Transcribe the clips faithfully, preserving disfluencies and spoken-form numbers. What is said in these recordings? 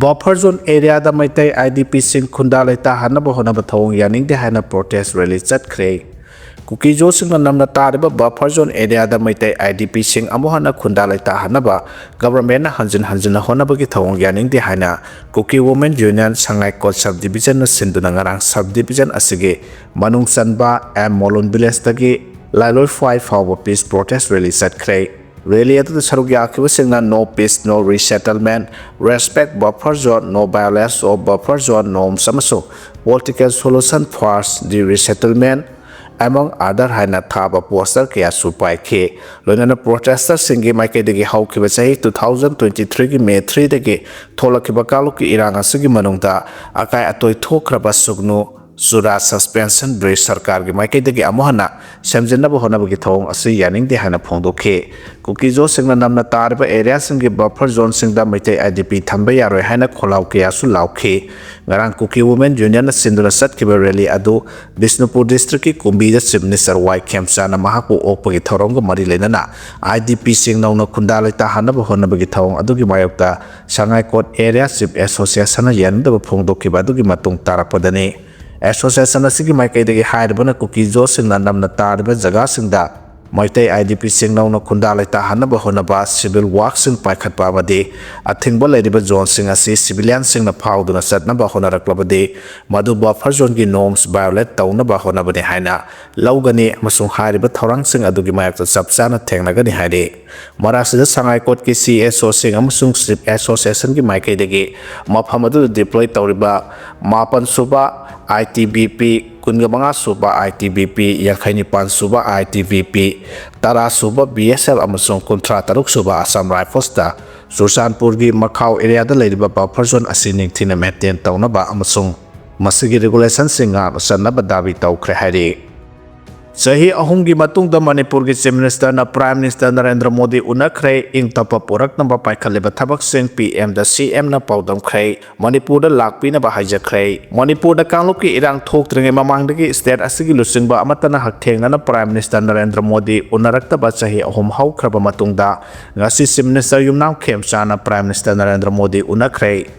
Buffer zone areaꯗ Meitei IDPꯁꯤꯡ ꯈꯨꯟꯗꯥ ꯂꯩꯇꯥꯍꯟꯅꯕ ꯍꯣꯠꯅꯕ ꯊꯧꯑꯣꯡ ꯌꯥꯅꯤꯡꯗꯦ ꯍꯥꯏꯅ protest rally ꯆꯠꯈ꯭ꯔꯦ꯫ ꯀꯨꯀꯤꯖꯣꯁꯤꯡꯅ ꯅꯝꯅ ꯇꯥꯔꯤꯕ buffer zone areaꯗ ꯃꯩꯇꯩ IDPꯁꯤꯡ ꯑꯃꯨꯛ ꯍꯟꯅ ꯈꯨꯟꯗꯥ ꯂꯩꯇꯥꯍꯟꯅꯕ governmentꯅ ꯍꯟꯖꯤꯟ ꯍꯟꯖꯤꯟꯅ ꯍꯣꯠꯅꯕꯒꯤ ꯊꯧꯑꯣꯡ ꯌꯥꯅꯤꯡꯗꯦ ꯍꯥꯏꯅ Kuki Women Union ꯁꯉꯥꯏꯀꯣꯠ sub divisionꯅ ꯁꯤꯟꯗꯨꯅ ꯉꯔꯥꯡ sub division ꯑꯁꯤꯒꯤ ꯃꯅꯨꯡ ꯆꯟꯕ ꯑꯦꯝ ꯃꯣꯂꯨꯟ villageꯇꯒꯤ ꯂꯥꯏꯂꯣꯏ ꯐꯥꯏ ꯐꯥꯎꯕ peace protest rally ꯆꯠꯈ꯭ꯔꯦ꯫ Rally ꯑꯗꯨꯗ ꯁꯔꯨꯛ ꯌꯥꯈꯤꯕꯁꯤꯡꯅ No Peace, No Resettlement, Respect Buffer Zone, No Violence of Buffer Zone Norms ꯑꯃꯁꯨꯡ Political Solution First, The Resettlement, among other ꯍꯥꯏꯅ ꯊꯥꯕ poster ꯀꯌꯥꯁꯨ ꯄꯥꯏꯈꯤ꯫ ꯂꯣꯏꯅꯅ protesterꯁꯤꯡꯒꯤ ꯃꯥꯏꯀꯩꯗꯒꯤ ꯍꯧꯈꯤꯕ ꯆꯍꯤ two thousand twenty threeꯒꯤ May threeꯗꯒꯤ ꯊꯣꯛꯂꯛꯈꯤꯕ ꯀꯥꯡꯂꯨꯞꯀꯤ ꯏꯔꯥꯡ ꯑꯁꯤꯒꯤ ꯃꯅꯨꯡꯗ ꯑꯀꯥꯏ ꯑꯇꯣꯏ ꯊꯣꯛꯈ꯭ꯔꯕ ꯁꯨꯒꯅꯨ, ꯆꯨꯔꯥ suspension bridge ꯁꯔꯀꯥꯔꯒꯤ ꯃꯥꯏꯀꯩꯗꯒꯤ ꯑꯃꯨꯛ ꯍꯟꯅ ꯁꯦꯝꯖꯤꯟꯅꯕ ꯍꯣꯠꯅꯕꯒꯤ ꯊꯧꯑꯣꯡ ꯑꯁꯤ ꯌꯥꯅꯤꯡꯗꯦ ꯍꯥꯏꯅ ꯐꯣꯡꯗꯣꯛꯈꯤ꯫ ꯀꯨꯀꯤꯖꯣꯁꯤꯡꯅ ꯅꯝꯅ ꯇꯥꯔꯤꯕ areaꯁꯤꯡꯒꯤ buffer zoneꯁꯤꯡꯗ ꯃꯩꯇꯩ IDP ꯊꯝꯕ ꯌꯥꯔꯣꯏ ꯍꯥꯏꯅ ꯈꯣꯜꯂꯥꯎ ꯀꯌꯥꯁꯨ ꯂꯥꯎꯈꯤ꯫ ꯉꯔꯥꯡ Kuki Women Unionꯅ ꯁꯤꯟꯗꯨꯅ ꯆꯠꯈꯤꯕ rally ꯑꯗꯨ ꯕꯤꯁꯅꯨꯄꯨꯔ districtꯀꯤ ꯀꯨꯝꯕꯤꯗ Chief Minister ꯋꯥꯏ ꯈꯦꯝꯆꯥꯟꯅ ꯃꯍꯥꯛꯄꯨ ꯑꯣꯛꯄꯒꯤ ꯊꯧꯔꯝꯒ ꯃꯔꯤ ꯂꯩꯅꯅ IDPꯁꯤꯡ ꯅꯧꯅ ꯈꯨꯟꯗꯥ ꯂꯩꯇꯥꯍꯟꯅꯕ ꯍꯣꯠꯅꯕꯒꯤ ꯊꯧꯑꯣꯡ ꯑꯗꯨꯒꯤ ꯃꯥꯌꯣꯛꯇ ꯁꯉꯥꯏꯀꯣꯠ Area Chief Associationꯅ ꯌꯥꯅꯤꯡꯗꯕ ꯐꯣꯡꯗꯣꯛꯈꯤꯕ ꯑꯗꯨꯒꯤ ꯃꯇꯨꯡ ꯇꯥꯔꯛꯄꯗꯅꯤ꯫ Association ꯑꯁꯤꯒꯤ ꯃꯥꯏꯀꯩꯗꯒꯤ ꯍꯥꯏꯔꯤꯕꯅ ꯀꯨꯀꯤꯖꯣꯁꯤꯡꯅ ꯅꯝꯅ ꯇꯥꯔꯤꯕ ꯖꯒꯥꯁꯤꯡꯗ ꯃꯩꯇꯩ IDPꯁꯤꯡ ꯅꯧꯅ ꯈꯨꯟꯗꯥ ꯂꯩꯇꯥꯍꯟꯅꯕ ꯍꯣꯠꯅꯕ, civil workꯁꯤꯡ ꯄꯥꯏꯈꯠꯄ ꯑꯃꯗꯤ ꯑꯊꯤꯡꯕ ꯂꯩꯔꯤꯕ zoneꯁꯤꯡ ꯑꯁꯤ civilianꯁꯤꯡꯅ ꯐꯥꯎꯗꯨꯅ ꯆꯠꯅꯕ ꯍꯣꯠꯅꯔꯛꯂꯕꯗꯤ ꯃꯗꯨ buffer zoneꯒꯤ norms violate ꯇꯧꯅꯕ ꯍꯣꯠꯅꯕꯅꯤ ꯍꯥꯏꯅ ꯂꯧꯒꯅꯤ ꯑꯃꯁꯨꯡ ꯍꯥꯏꯔꯤꯕ ꯊꯧꯔꯥꯡꯁꯤꯡ ꯑꯗꯨꯒꯤ ꯃꯥꯌꯣꯛꯇ ꯆꯞ ꯆꯥꯅ ꯊꯦꯡꯅꯒꯅꯤ ꯍꯥꯏꯔꯤ꯫ ꯃꯔꯛꯁꯤꯗ ꯁꯉꯥꯏꯀꯣꯠꯀꯤ CSOꯁꯤꯡ ꯑꯃꯁꯨꯡ Chief Associationꯒꯤ ꯃꯥꯏꯀꯩꯗꯒꯤ ꯃꯐꯝ ꯑꯗꯨꯗ deploy ꯇꯧꯔꯤꯕ ꯃꯥꯄꯟ ꯁꯨꯕ ITBP, ꯀꯨꯟꯒ ꯃꯉꯥ ꯁꯨꯕ ITBP, ꯌꯥꯡꯈꯩ ꯅꯤꯄꯥꯟ ꯁꯨꯕ ITBP, ꯇꯔꯥ ꯁꯨꯕ BSF ꯑꯃꯁꯨꯡ ꯀꯨꯟꯊ꯭ꯔꯥ ꯇꯔꯨꯛ ꯁꯨꯕ Assam Riflesꯇ ꯆꯨꯔꯆꯥꯟꯄꯨꯔꯒꯤ ꯃꯈꯥꯎ areaꯗ ꯂꯩꯔꯤꯕ buffer zone ꯑꯁꯤ ꯅꯤꯡꯊꯤꯅ maintain ꯇꯧꯅꯕ ꯑꯃꯁꯨꯡ ꯃꯁꯤꯒꯤ regulationꯁꯤꯡ ꯉꯥꯛꯅ ꯆꯠꯅꯕ ꯗꯥꯕꯤ ꯇꯧꯈ꯭ꯔꯦ ꯍꯥꯏꯔꯤ꯫ ꯆꯍꯤ ꯑꯍꯨꯝꯒꯤ ꯃꯇꯨꯡꯗ ꯃꯅꯤꯄꯨꯔꯒꯤ Chief Ministerꯅ Prime Minister Narendra Modi ꯎꯅꯈ꯭ꯔꯦ꯫ ꯏꯪ ꯇꯞꯄ ꯄꯨꯔꯛꯅꯕ ꯄꯥꯏꯈꯠꯂꯤꯕ ꯊꯕꯛꯁꯤꯡ PMꯗ CMꯅ ꯄꯥꯎꯗꯝꯈ꯭ꯔꯦ꯫ ꯃꯅꯤꯄꯨꯔꯗ ꯂꯥꯛꯄꯤꯅꯕ ꯍꯥꯏꯖꯈ꯭ꯔꯦ꯫ ꯃꯅꯤꯄꯨꯔꯗ ꯀꯥꯡꯂꯨꯞꯀꯤ ꯏꯔꯥꯡ ꯊꯣꯛꯇ꯭ꯔꯤꯉꯩ ꯃꯃꯥꯡꯗꯒꯤ state ꯑꯁꯤꯒꯤ ꯂꯨꯆꯤꯡꯕ ꯑꯃꯠꯇꯅ ꯍꯛꯊꯦꯡꯅꯅ Prime Minister ꯅꯔꯦꯟꯗ꯭ꯔ ꯃꯣꯗꯤ ꯎꯅꯔꯛꯇꯕ ꯆꯍꯤ ꯑꯍꯨꯝ ꯍꯧꯈ꯭ꯔꯕ ꯃꯇꯨꯡꯗ ꯉꯁꯤ Chief Minister ꯌꯨꯝꯅꯥꯝ ꯈꯦꯝꯆꯥꯅ Prime Minister Narendra Modi ꯎꯅꯈ꯭ꯔꯦ꯫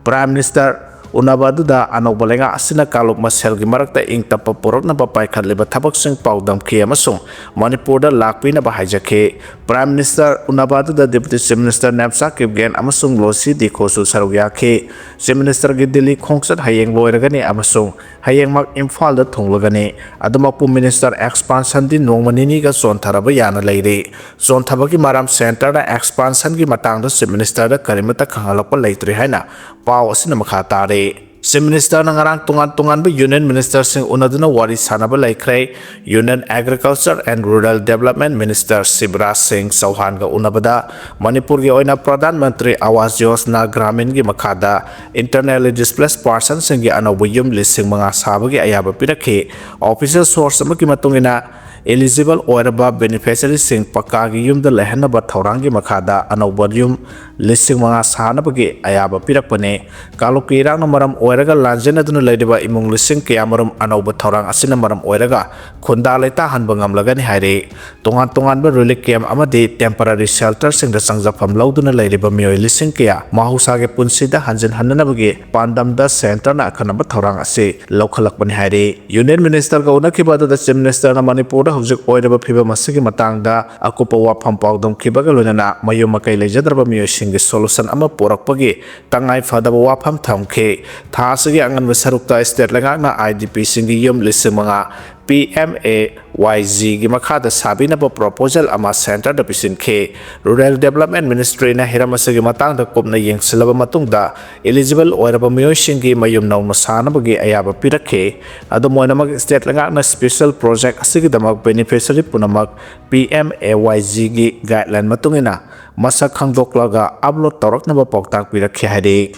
Prime Minister ꯎꯅꯕ ꯑꯗꯨꯗ ꯑꯅꯧꯕ ꯂꯩꯉꯥꯛ ꯑꯁꯤꯅ ꯀꯥꯡꯂꯨꯞ ꯃꯁꯦꯜꯒꯤ ꯃꯔꯛꯇ ꯏꯪ ꯇꯞꯄ ꯄꯨꯔꯛꯅꯕ ꯄꯥꯏꯈꯠꯂꯤꯕ ꯊꯕꯛꯁꯤꯡ ꯄꯥꯎꯗꯝꯈꯤ ꯑꯃꯁꯨꯡ ꯃꯅꯤꯄꯨꯔꯗ ꯂꯥꯛꯄꯤꯅꯕ ꯍꯥꯏꯖꯈꯤ꯫ Prime Minister ꯎꯅꯕ ꯑꯗꯨꯗ Deputy Chief Minister Nemcha Kipgen ꯑꯃꯁꯨꯡ ꯂꯣꯁꯤ ꯗꯤꯈꯣꯁꯨ ꯁꯔꯨꯛ ꯌꯥꯈꯤ꯫ Chief Minister ꯒꯤ ꯗꯤꯜꯂꯤ ꯈꯣꯡꯆꯠ ꯍꯌꯦꯡ ꯂꯣꯏꯔꯒꯅꯤ ꯑꯃꯁꯨꯡ ꯍꯌꯦꯡꯃꯛ ꯏꯝꯐꯥꯜꯗ ꯊꯨꯡꯂꯒꯅꯤ꯫ ꯑꯗꯨꯃꯛꯄꯨ Minister expansion ꯗꯤ ꯅꯣꯡꯃ ꯅꯤꯅꯤꯒ ꯆꯣꯟꯊꯔꯕ ꯌꯥꯅ ꯂꯩꯔꯤ꯫ ꯆꯣꯟꯊꯕꯒꯤ ꯃꯔꯝ Centre ꯅ expansion ꯒꯤ ꯃꯇꯥꯡꯗ Chief Minister ꯗ ꯀꯔꯤꯃꯠꯇ ꯈꯪꯍꯜꯂꯛꯄ ꯂꯩꯇ꯭ꯔꯤ ꯍꯥꯏꯅ ꯄꯥꯎ ꯑꯁꯤꯅ ꯃꯈꯥ ꯇꯥꯔꯤ꯫ Chief Minister ꯅ ꯉꯔꯥꯡ ꯇꯣꯉꯥꯟ ꯇꯣꯉꯥꯟꯕ Union Minister ꯁꯤꯡ ꯎꯅꯗꯨꯅ ꯋꯥꯔꯤ ꯁꯥꯅꯕ ꯂꯩꯈ꯭ꯔꯦ꯫ Union Agriculture and Rural Development Minister Shivraj ꯁꯤꯡ ꯆꯧꯍꯥꯟꯒ ꯎꯅꯕꯗ ꯃꯅꯤꯄꯨꯔꯒꯤ ꯑꯣꯏꯅ ꯄ꯭ꯔꯙꯥꯟ ꯃꯟꯇ꯭ꯔꯤ ꯑꯋꯥꯁ ꯌꯣꯖꯅꯥ ꯒ꯭ꯔꯥꯃꯤꯟꯒꯤ ꯃꯈꯥꯗ internally displaced person ꯁꯤꯡꯒꯤ ꯑꯅꯧꯕ ꯌꯨꯝ ꯂꯤꯁꯤꯡ ꯃꯉꯥ ꯁꯥꯕꯒꯤ ꯑꯌꯥꯕ ꯄꯤꯔꯛꯈꯤ꯫ Official source ꯑꯃꯒꯤ ꯃꯇꯨꯡ ꯏꯟꯅ, eligible ꯑꯣꯏꯔꯕ beneficiary ꯁꯤꯡ ꯄꯛꯀꯥꯒꯤ ꯌꯨꯝꯗ ꯂꯩꯍꯟꯅꯕ ꯊꯧꯔꯥꯡꯒꯤ ꯃꯈꯥꯗ ꯑꯅꯧꯕ ꯌꯨꯝ ꯂꯤꯁꯤꯡ ꯃꯉꯥ ꯁꯥꯅꯕꯒꯤ ꯑꯌꯥꯕ ꯄꯤꯔꯛꯄꯅꯤ꯫ ꯀꯥꯡꯂꯨꯞꯀꯤ ꯏꯔꯥꯡꯅ ꯃꯔꯝ ꯑꯣꯏꯔꯒ ꯂꯥꯟꯖꯦꯟꯅꯗꯨꯅ ꯂꯩꯔꯤꯕ ꯏꯃꯨꯡ ꯂꯤꯁꯤꯡ ꯀꯌꯥꯃꯔꯨꯝ ꯑꯅꯧꯕ ꯊꯧꯔꯥꯡ ꯑꯁꯤꯅ ꯃꯔꯝ ꯑꯣꯏꯔꯒ ꯈꯨꯟꯗꯥ ꯂꯩꯇꯥꯍꯟꯕ ꯉꯝꯂꯒꯅꯤ ꯍꯥꯏꯔꯤ꯫ ꯇꯣꯉꯥꯟ ꯇꯣꯉꯥꯟꯕ relief camp ꯑꯃꯗꯤ temporary shelter ꯁꯤꯡꯗ ꯆꯪꯖꯐꯝ ꯂꯧꯗꯨꯅ ꯂꯩꯔꯤꯕ ꯃꯤꯑꯣꯏ ꯂꯤꯁꯤꯡ ꯀꯌꯥ ꯃꯍꯧꯁꯥꯒꯤ ꯄꯨꯟꯁꯤꯗ ꯍꯟꯖꯤꯟꯍꯟꯅꯅꯕꯒꯤ ꯄꯥꯟꯗꯝꯗ Centre ꯅ ꯑꯈꯟꯅꯕ ꯊꯧꯔꯥꯡ ꯑꯁꯤ ꯂꯧꯈꯠꯂꯛꯄꯅꯤ ꯍꯥꯏꯔꯤ꯫ Union Minister ꯒ ꯎꯅꯈꯤꯕ ꯑꯗꯨꯗ Chief Minister ꯅ ꯃꯅꯤꯄꯨꯔꯗ ꯍꯧꯖꯤꯛ ꯑꯣꯏꯔꯤꯕ ꯐꯤꯕꯝ ꯑꯁꯤꯒꯤ ꯃꯇꯥꯡꯗ ꯑꯀꯨꯞꯄ ꯋꯥꯐꯝ ꯄꯥꯎꯗꯝꯈꯤꯕꯒ ꯂꯣꯏꯅꯅ ꯃꯌꯨꯝ ꯃꯀꯩ ꯂꯩꯖꯗ꯭ꯔꯕ ꯃꯤꯑꯣꯏꯁꯤꯡꯒꯤ solution ꯑꯃ ꯄꯨꯔꯛꯄꯒꯤ ꯇꯉꯥꯏ ꯐꯗꯕ ꯋꯥꯐꯝ ꯊꯝꯈꯤ꯫ ꯊꯥ ꯑꯁꯤꯒꯤ ꯑꯉꯟꯕ ꯁꯔꯨꯛꯇ state ꯂꯩꯉꯥꯛꯅ IDP ꯁꯤꯡꯒꯤ ꯌꯨꯝ ꯂꯤꯁꯤꯡ ꯃꯉꯥ PMAY-G ꯒꯤ ꯃꯈꯥꯗ ꯁꯥꯕꯤꯅꯕ proposal ꯑꯃ Centre ꯗ ꯄꯤꯁꯤꯟꯈꯤ꯫ Rural Development Ministry ꯅ ꯍꯤꯔꯝ ꯑꯁꯤꯒꯤ ꯃꯇꯥꯡꯗ ꯀꯨꯞꯅ ꯌꯦꯡꯁꯤꯜꯂꯕ ꯃꯇꯨꯡꯗ eligible ꯑꯣꯏꯔꯕ ꯃꯤꯑꯣꯏꯁꯤꯡꯒꯤ ꯃꯌꯨꯝ ꯅꯧꯅ ꯁꯥꯅꯕꯒꯤ ꯑꯌꯥꯕ ꯄꯤꯔꯛꯈꯤ꯫ ꯑꯗꯨꯝ ꯑꯣꯏꯅꯃꯛ, state ꯂꯩꯉꯥꯛꯅ special project ꯑꯁꯤꯒꯤꯗꯃꯛ beneficiary ꯄꯨꯝꯅꯃꯛ PMAY-G ꯒꯤ guideline ꯃꯇꯨꯡ ꯏꯟꯅ ꯃꯁꯛ ꯈꯪꯗꯣꯛꯂꯒ upload ꯇꯧꯔꯛꯅꯕ ꯄꯥꯎꯇꯥꯛ ꯄꯤꯔꯛꯈꯤ ꯍꯥꯏꯔꯤ꯫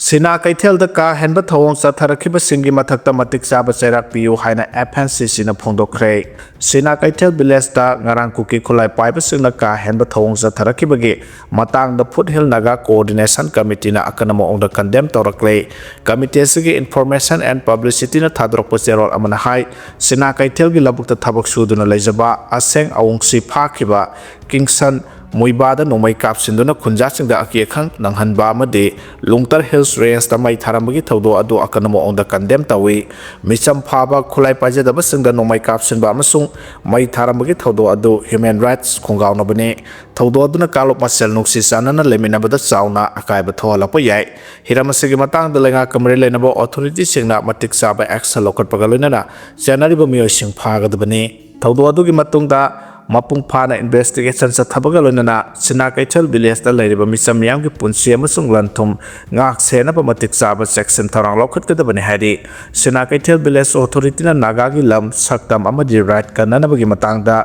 ꯁꯤꯅꯥ ꯀꯩꯊꯦꯜꯗ ꯀꯥ ꯍꯦꯟꯕ ꯊꯧꯑꯣꯡ ꯆꯠꯊꯔꯛꯈꯤꯕꯁꯤꯡꯒꯤ ꯃꯊꯛꯇ ꯃꯇꯤꯛ ꯆꯥꯕ ꯆꯩꯔꯥꯛ ꯄꯤꯌꯨ ꯍꯥꯏꯅ FNCC ꯅ ꯐꯣꯡꯗꯣꯛꯈ꯭ꯔꯦ꯫ ꯁꯤꯅꯥ ꯀꯩꯊꯦꯜ village ꯇ ꯉꯔꯥꯡ ꯀꯨꯀꯤ ꯈꯨꯠꯂꯥꯏ ꯄꯥꯏꯕꯁꯤꯡꯅ ꯀꯥ ꯍꯦꯟꯕ ꯊꯧꯑꯣꯡ ꯆꯠꯊꯔꯛꯈꯤꯕꯒꯤ ꯃꯇꯥꯡꯗ Foothill Naga Coordination Committee ꯅ ꯑꯀꯟꯕ ꯃꯑꯣꯡꯗ condemn ꯇꯧꯔꯛꯂꯦ꯫ Committee ꯑꯁꯤꯒꯤ Information and Publicity ꯅ ꯊꯥꯗꯣꯔꯛꯄ ꯆꯦꯔꯣꯜ ꯑꯃꯅ ꯍꯥꯏ, ꯁꯤꯅꯥ ꯀꯩꯊꯦꯜꯒꯤ ꯂꯧꯕꯨꯛꯇ ꯊꯕꯛ ꯁꯨꯗꯨꯅ ꯂꯩꯖꯕ ꯑꯁꯦꯡ ꯑꯋꯨꯡꯁꯤ ꯐꯥꯈꯤꯕ ꯀꯤꯡꯁꯟ ꯃꯨꯏꯕꯥꯗ ꯅꯣꯡꯃꯩ ꯀꯥꯞꯁꯤꯟꯗꯨꯅ ꯈꯨꯟꯖꯥꯁꯤꯡꯗ ꯑꯀꯤ ꯑꯈꯪ ꯅꯪꯍꯟꯕ ꯑꯃꯗꯤ ꯂꯨꯡꯇꯔ ꯍꯤꯜꯁ ꯔꯦꯟꯖꯇ ꯃꯩ ꯊꯥꯔꯝꯕꯒꯤ ꯊꯧꯗꯣꯛ ꯑꯗꯨ ꯑꯀꯟꯕ ꯃꯑꯣꯡꯗ ꯀꯟꯗꯦꯝ ꯇꯧꯏ꯫ ꯃꯤꯆꯝ ꯐꯥꯕ ꯈꯨꯠꯂꯥꯏ ꯄꯥꯏꯖꯗꯕꯁꯤꯡꯗ ꯅꯣꯡꯃꯩ ꯀꯥꯞꯁꯤꯟꯕ ꯑꯃꯁꯨꯡ ꯃꯩ ꯊꯥꯔꯝꯕꯒꯤ ꯊꯧꯗꯣꯛ ꯑꯗꯨ ꯍ꯭ꯌꯨꯃꯦꯟ ꯔꯥꯏꯠꯁ ꯈꯣꯡꯒꯥꯎꯅꯕꯅꯤ꯫ ꯊꯧꯗꯣꯛ ꯑꯗꯨꯅ ꯀꯥꯡꯂꯨꯞ ꯃꯁꯦꯜ ꯅꯨꯡꯁꯤ ꯆꯥꯟꯅꯅ ꯂꯩꯃꯤꯟꯅꯕꯗ ꯆꯥꯎꯅ ꯑꯀꯥꯏꯕ ꯊꯣꯛꯍꯜꯂꯛꯄ ꯌꯥꯏ꯫ ꯍꯤꯔꯝ ꯑꯁꯤꯒꯤ ꯃꯇꯥꯡꯗ ꯂꯩꯉꯥꯛꯀ ꯃꯔꯤ ꯂꯩꯅꯕ ꯑꯣꯊꯣꯔꯤꯇꯤꯁꯤꯡꯅ ꯃꯇꯤꯛ ꯆꯥꯕ ꯑꯦꯛꯁꯟ ꯂꯧꯈꯠꯄꯒ ꯂꯣꯏꯅꯅ ꯆꯦꯟꯅꯔꯤꯕ ꯃꯤꯑꯣꯏꯁꯤꯡ ꯐꯥꯒꯗꯕꯅꯤ꯫ ꯊꯧꯗꯣꯛ ꯑꯗꯨꯒꯤ ꯃꯇꯨꯡꯗ ꯃꯄꯨꯡ ꯐꯥꯅ ꯏꯟꯚꯦꯁꯇꯤꯒꯦꯁꯟ ꯆꯠꯊꯕꯒ ꯂꯣꯏꯅꯅ ꯁꯤꯅꯥ ꯀꯩꯊꯦꯜ ꯚꯤꯂꯦꯖꯇ ꯂꯩꯔꯤꯕ ꯃꯤꯆꯝ ꯃꯤꯌꯥꯝꯒꯤ ꯄꯨꯟꯁꯤ ꯑꯃꯁꯨꯡ ꯂꯟ ꯊꯨꯝ ꯉꯥꯛ ꯁꯦꯟꯅꯕ ꯃꯇꯤꯛ ꯆꯥꯕ ꯆꯦꯛꯁꯤꯟ ꯊꯧꯔꯥꯡ ꯂꯧꯈꯠꯀꯗꯕꯅꯤ ꯍꯥꯏꯔꯤ꯫ ꯁꯤꯅꯥ ꯀꯩꯊꯦꯜ ꯚꯤꯂꯦꯖ ꯑꯣꯊꯣꯔꯤꯇꯤꯅ ꯅꯥꯒꯥꯒꯤ ꯂꯝ, ꯁꯛꯇꯝ ꯑꯃꯗꯤ ꯔꯥꯏꯠ ꯀꯟꯅꯅꯕꯒꯤ ꯃꯇꯥꯡꯗ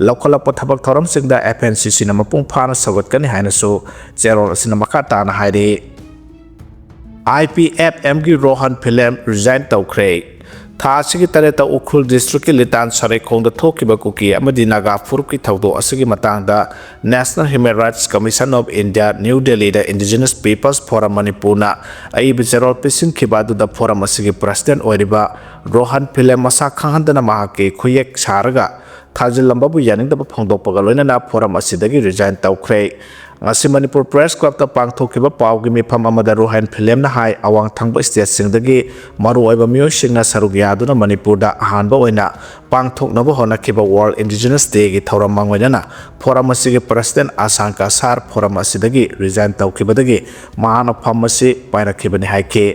ꯂꯧꯈꯠꯂꯛꯄ ꯊꯕꯛ ꯊꯧꯔꯝꯁꯤꯡꯗ ꯑꯦꯐ ꯑꯦꯟ ꯁꯤ ꯁꯤꯅ ꯃꯄꯨꯡ ꯐꯥꯅ ꯁꯧꯒꯠꯀꯅꯤ ꯍꯥꯏꯅꯁꯨ ꯆꯦꯔꯣꯜ ꯑꯁꯤꯅ ꯃꯈꯥ ꯇꯥꯅ ꯍꯥꯏꯔꯤ꯫ ꯑꯥꯏ ꯄꯤ ꯑꯦꯐ ꯑꯦꯝꯒꯤ ꯔꯣꯍꯟ ꯐꯤꯂꯦꯝ ꯔꯤꯖꯥꯏꯟ ꯇꯧꯈ꯭ꯔꯦ꯫ ꯊꯥ ꯑꯁꯤꯒꯤ ꯇꯔꯦꯠꯇ ꯎꯈ꯭ꯔꯨꯜ ꯗꯤꯁꯇ꯭ꯔꯤꯛꯀꯤ ꯂꯤꯇꯥꯟ ꯁꯔꯩꯈꯣꯡꯗ ꯊꯣꯛꯈꯤꯕ ꯀꯨꯀꯤ ꯑꯃꯗꯤ ꯅꯥꯒꯥ ꯐꯨꯔꯨꯞꯀꯤ ꯊꯧꯗꯣꯛ ꯑꯁꯤꯒꯤ ꯃꯇꯥꯡꯗ National Human Rights Commission of India, new ꯗꯦꯜꯂꯤꯗ Indigenous Peoples Forum ꯃꯅꯤꯄꯨꯔꯅ ꯑꯏꯕ ꯆꯦꯔꯣꯜ ꯄꯤꯁꯤꯟꯈꯤꯕ ꯑꯗꯨꯗ ꯐꯣꯔꯝ ꯑꯁꯤꯒꯤ ꯄ꯭ꯔꯁꯤꯗꯦꯟ ꯑꯣꯏꯔꯤꯕ ꯔꯣꯍꯟ ꯐꯤꯂꯦꯝ ꯃꯁꯥ ꯈꯪꯍꯟꯗꯅ ꯃꯍꯥꯛꯀꯤ ꯈꯨꯌꯦꯛ ꯁꯥꯔꯒ ꯊꯥꯖꯤꯜꯂꯝꯕꯕꯨ ꯌꯥꯅꯤꯡꯗꯕ ꯐꯣꯡꯗꯣꯛꯄꯒ ꯂꯣꯏꯅꯅ ꯐꯣꯔꯝ ꯑꯁꯤꯗꯒꯤ ꯔꯤꯖꯥꯏꯟ ꯇꯧꯈ꯭ꯔꯦ꯫ ꯉꯁꯤ ꯃꯅꯤꯄꯨꯔ ꯄ꯭ꯔꯦꯁ ꯀ꯭ꯂꯕꯇ ꯄꯥꯡꯊꯣꯛꯈꯤꯕ ꯄꯥꯎꯒꯤ ꯃꯤꯐꯝ ꯑꯃꯗ ꯔꯣꯍꯟ ꯐꯤꯂꯦꯝꯅ ꯍꯥꯏ, ꯑꯋꯥꯡ ꯊꯪꯕ ꯁ꯭ꯇꯦꯠꯁꯤꯡꯗꯒꯤ ꯃꯔꯨꯑꯣꯏꯕ ꯃꯤꯑꯣꯏꯁꯤꯡꯅ ꯁꯔꯨꯛ ꯌꯥꯗꯨꯅ ꯃꯅꯤꯄꯨꯔꯗ ꯑꯍꯥꯟꯕ ꯑꯣꯏꯅ ꯄꯥꯡꯊꯣꯛꯅꯕ ꯍꯣꯠꯅꯈꯤꯕ World Indigenous Day ꯒꯤ ꯊꯧꯔꯝ ꯃꯥꯡꯑꯣꯏꯅꯅ ꯐꯣꯔꯝ ꯑꯁꯤꯒꯤ ꯄ꯭ꯔꯁꯤꯗꯦꯟ ꯑꯁꯥꯡꯀ ꯁꯥꯔ ꯐꯣꯔꯝ ꯑꯁꯤꯗꯒꯤ ꯔꯤꯖꯥꯏꯟ ꯇꯧꯈꯤꯕꯗꯒꯤ ꯃꯍꯥꯛꯅ ꯐꯝ ꯑꯁꯤ ꯄꯥꯏꯔꯛꯈꯤꯕꯅꯤ ꯍꯥꯏꯈꯤ꯫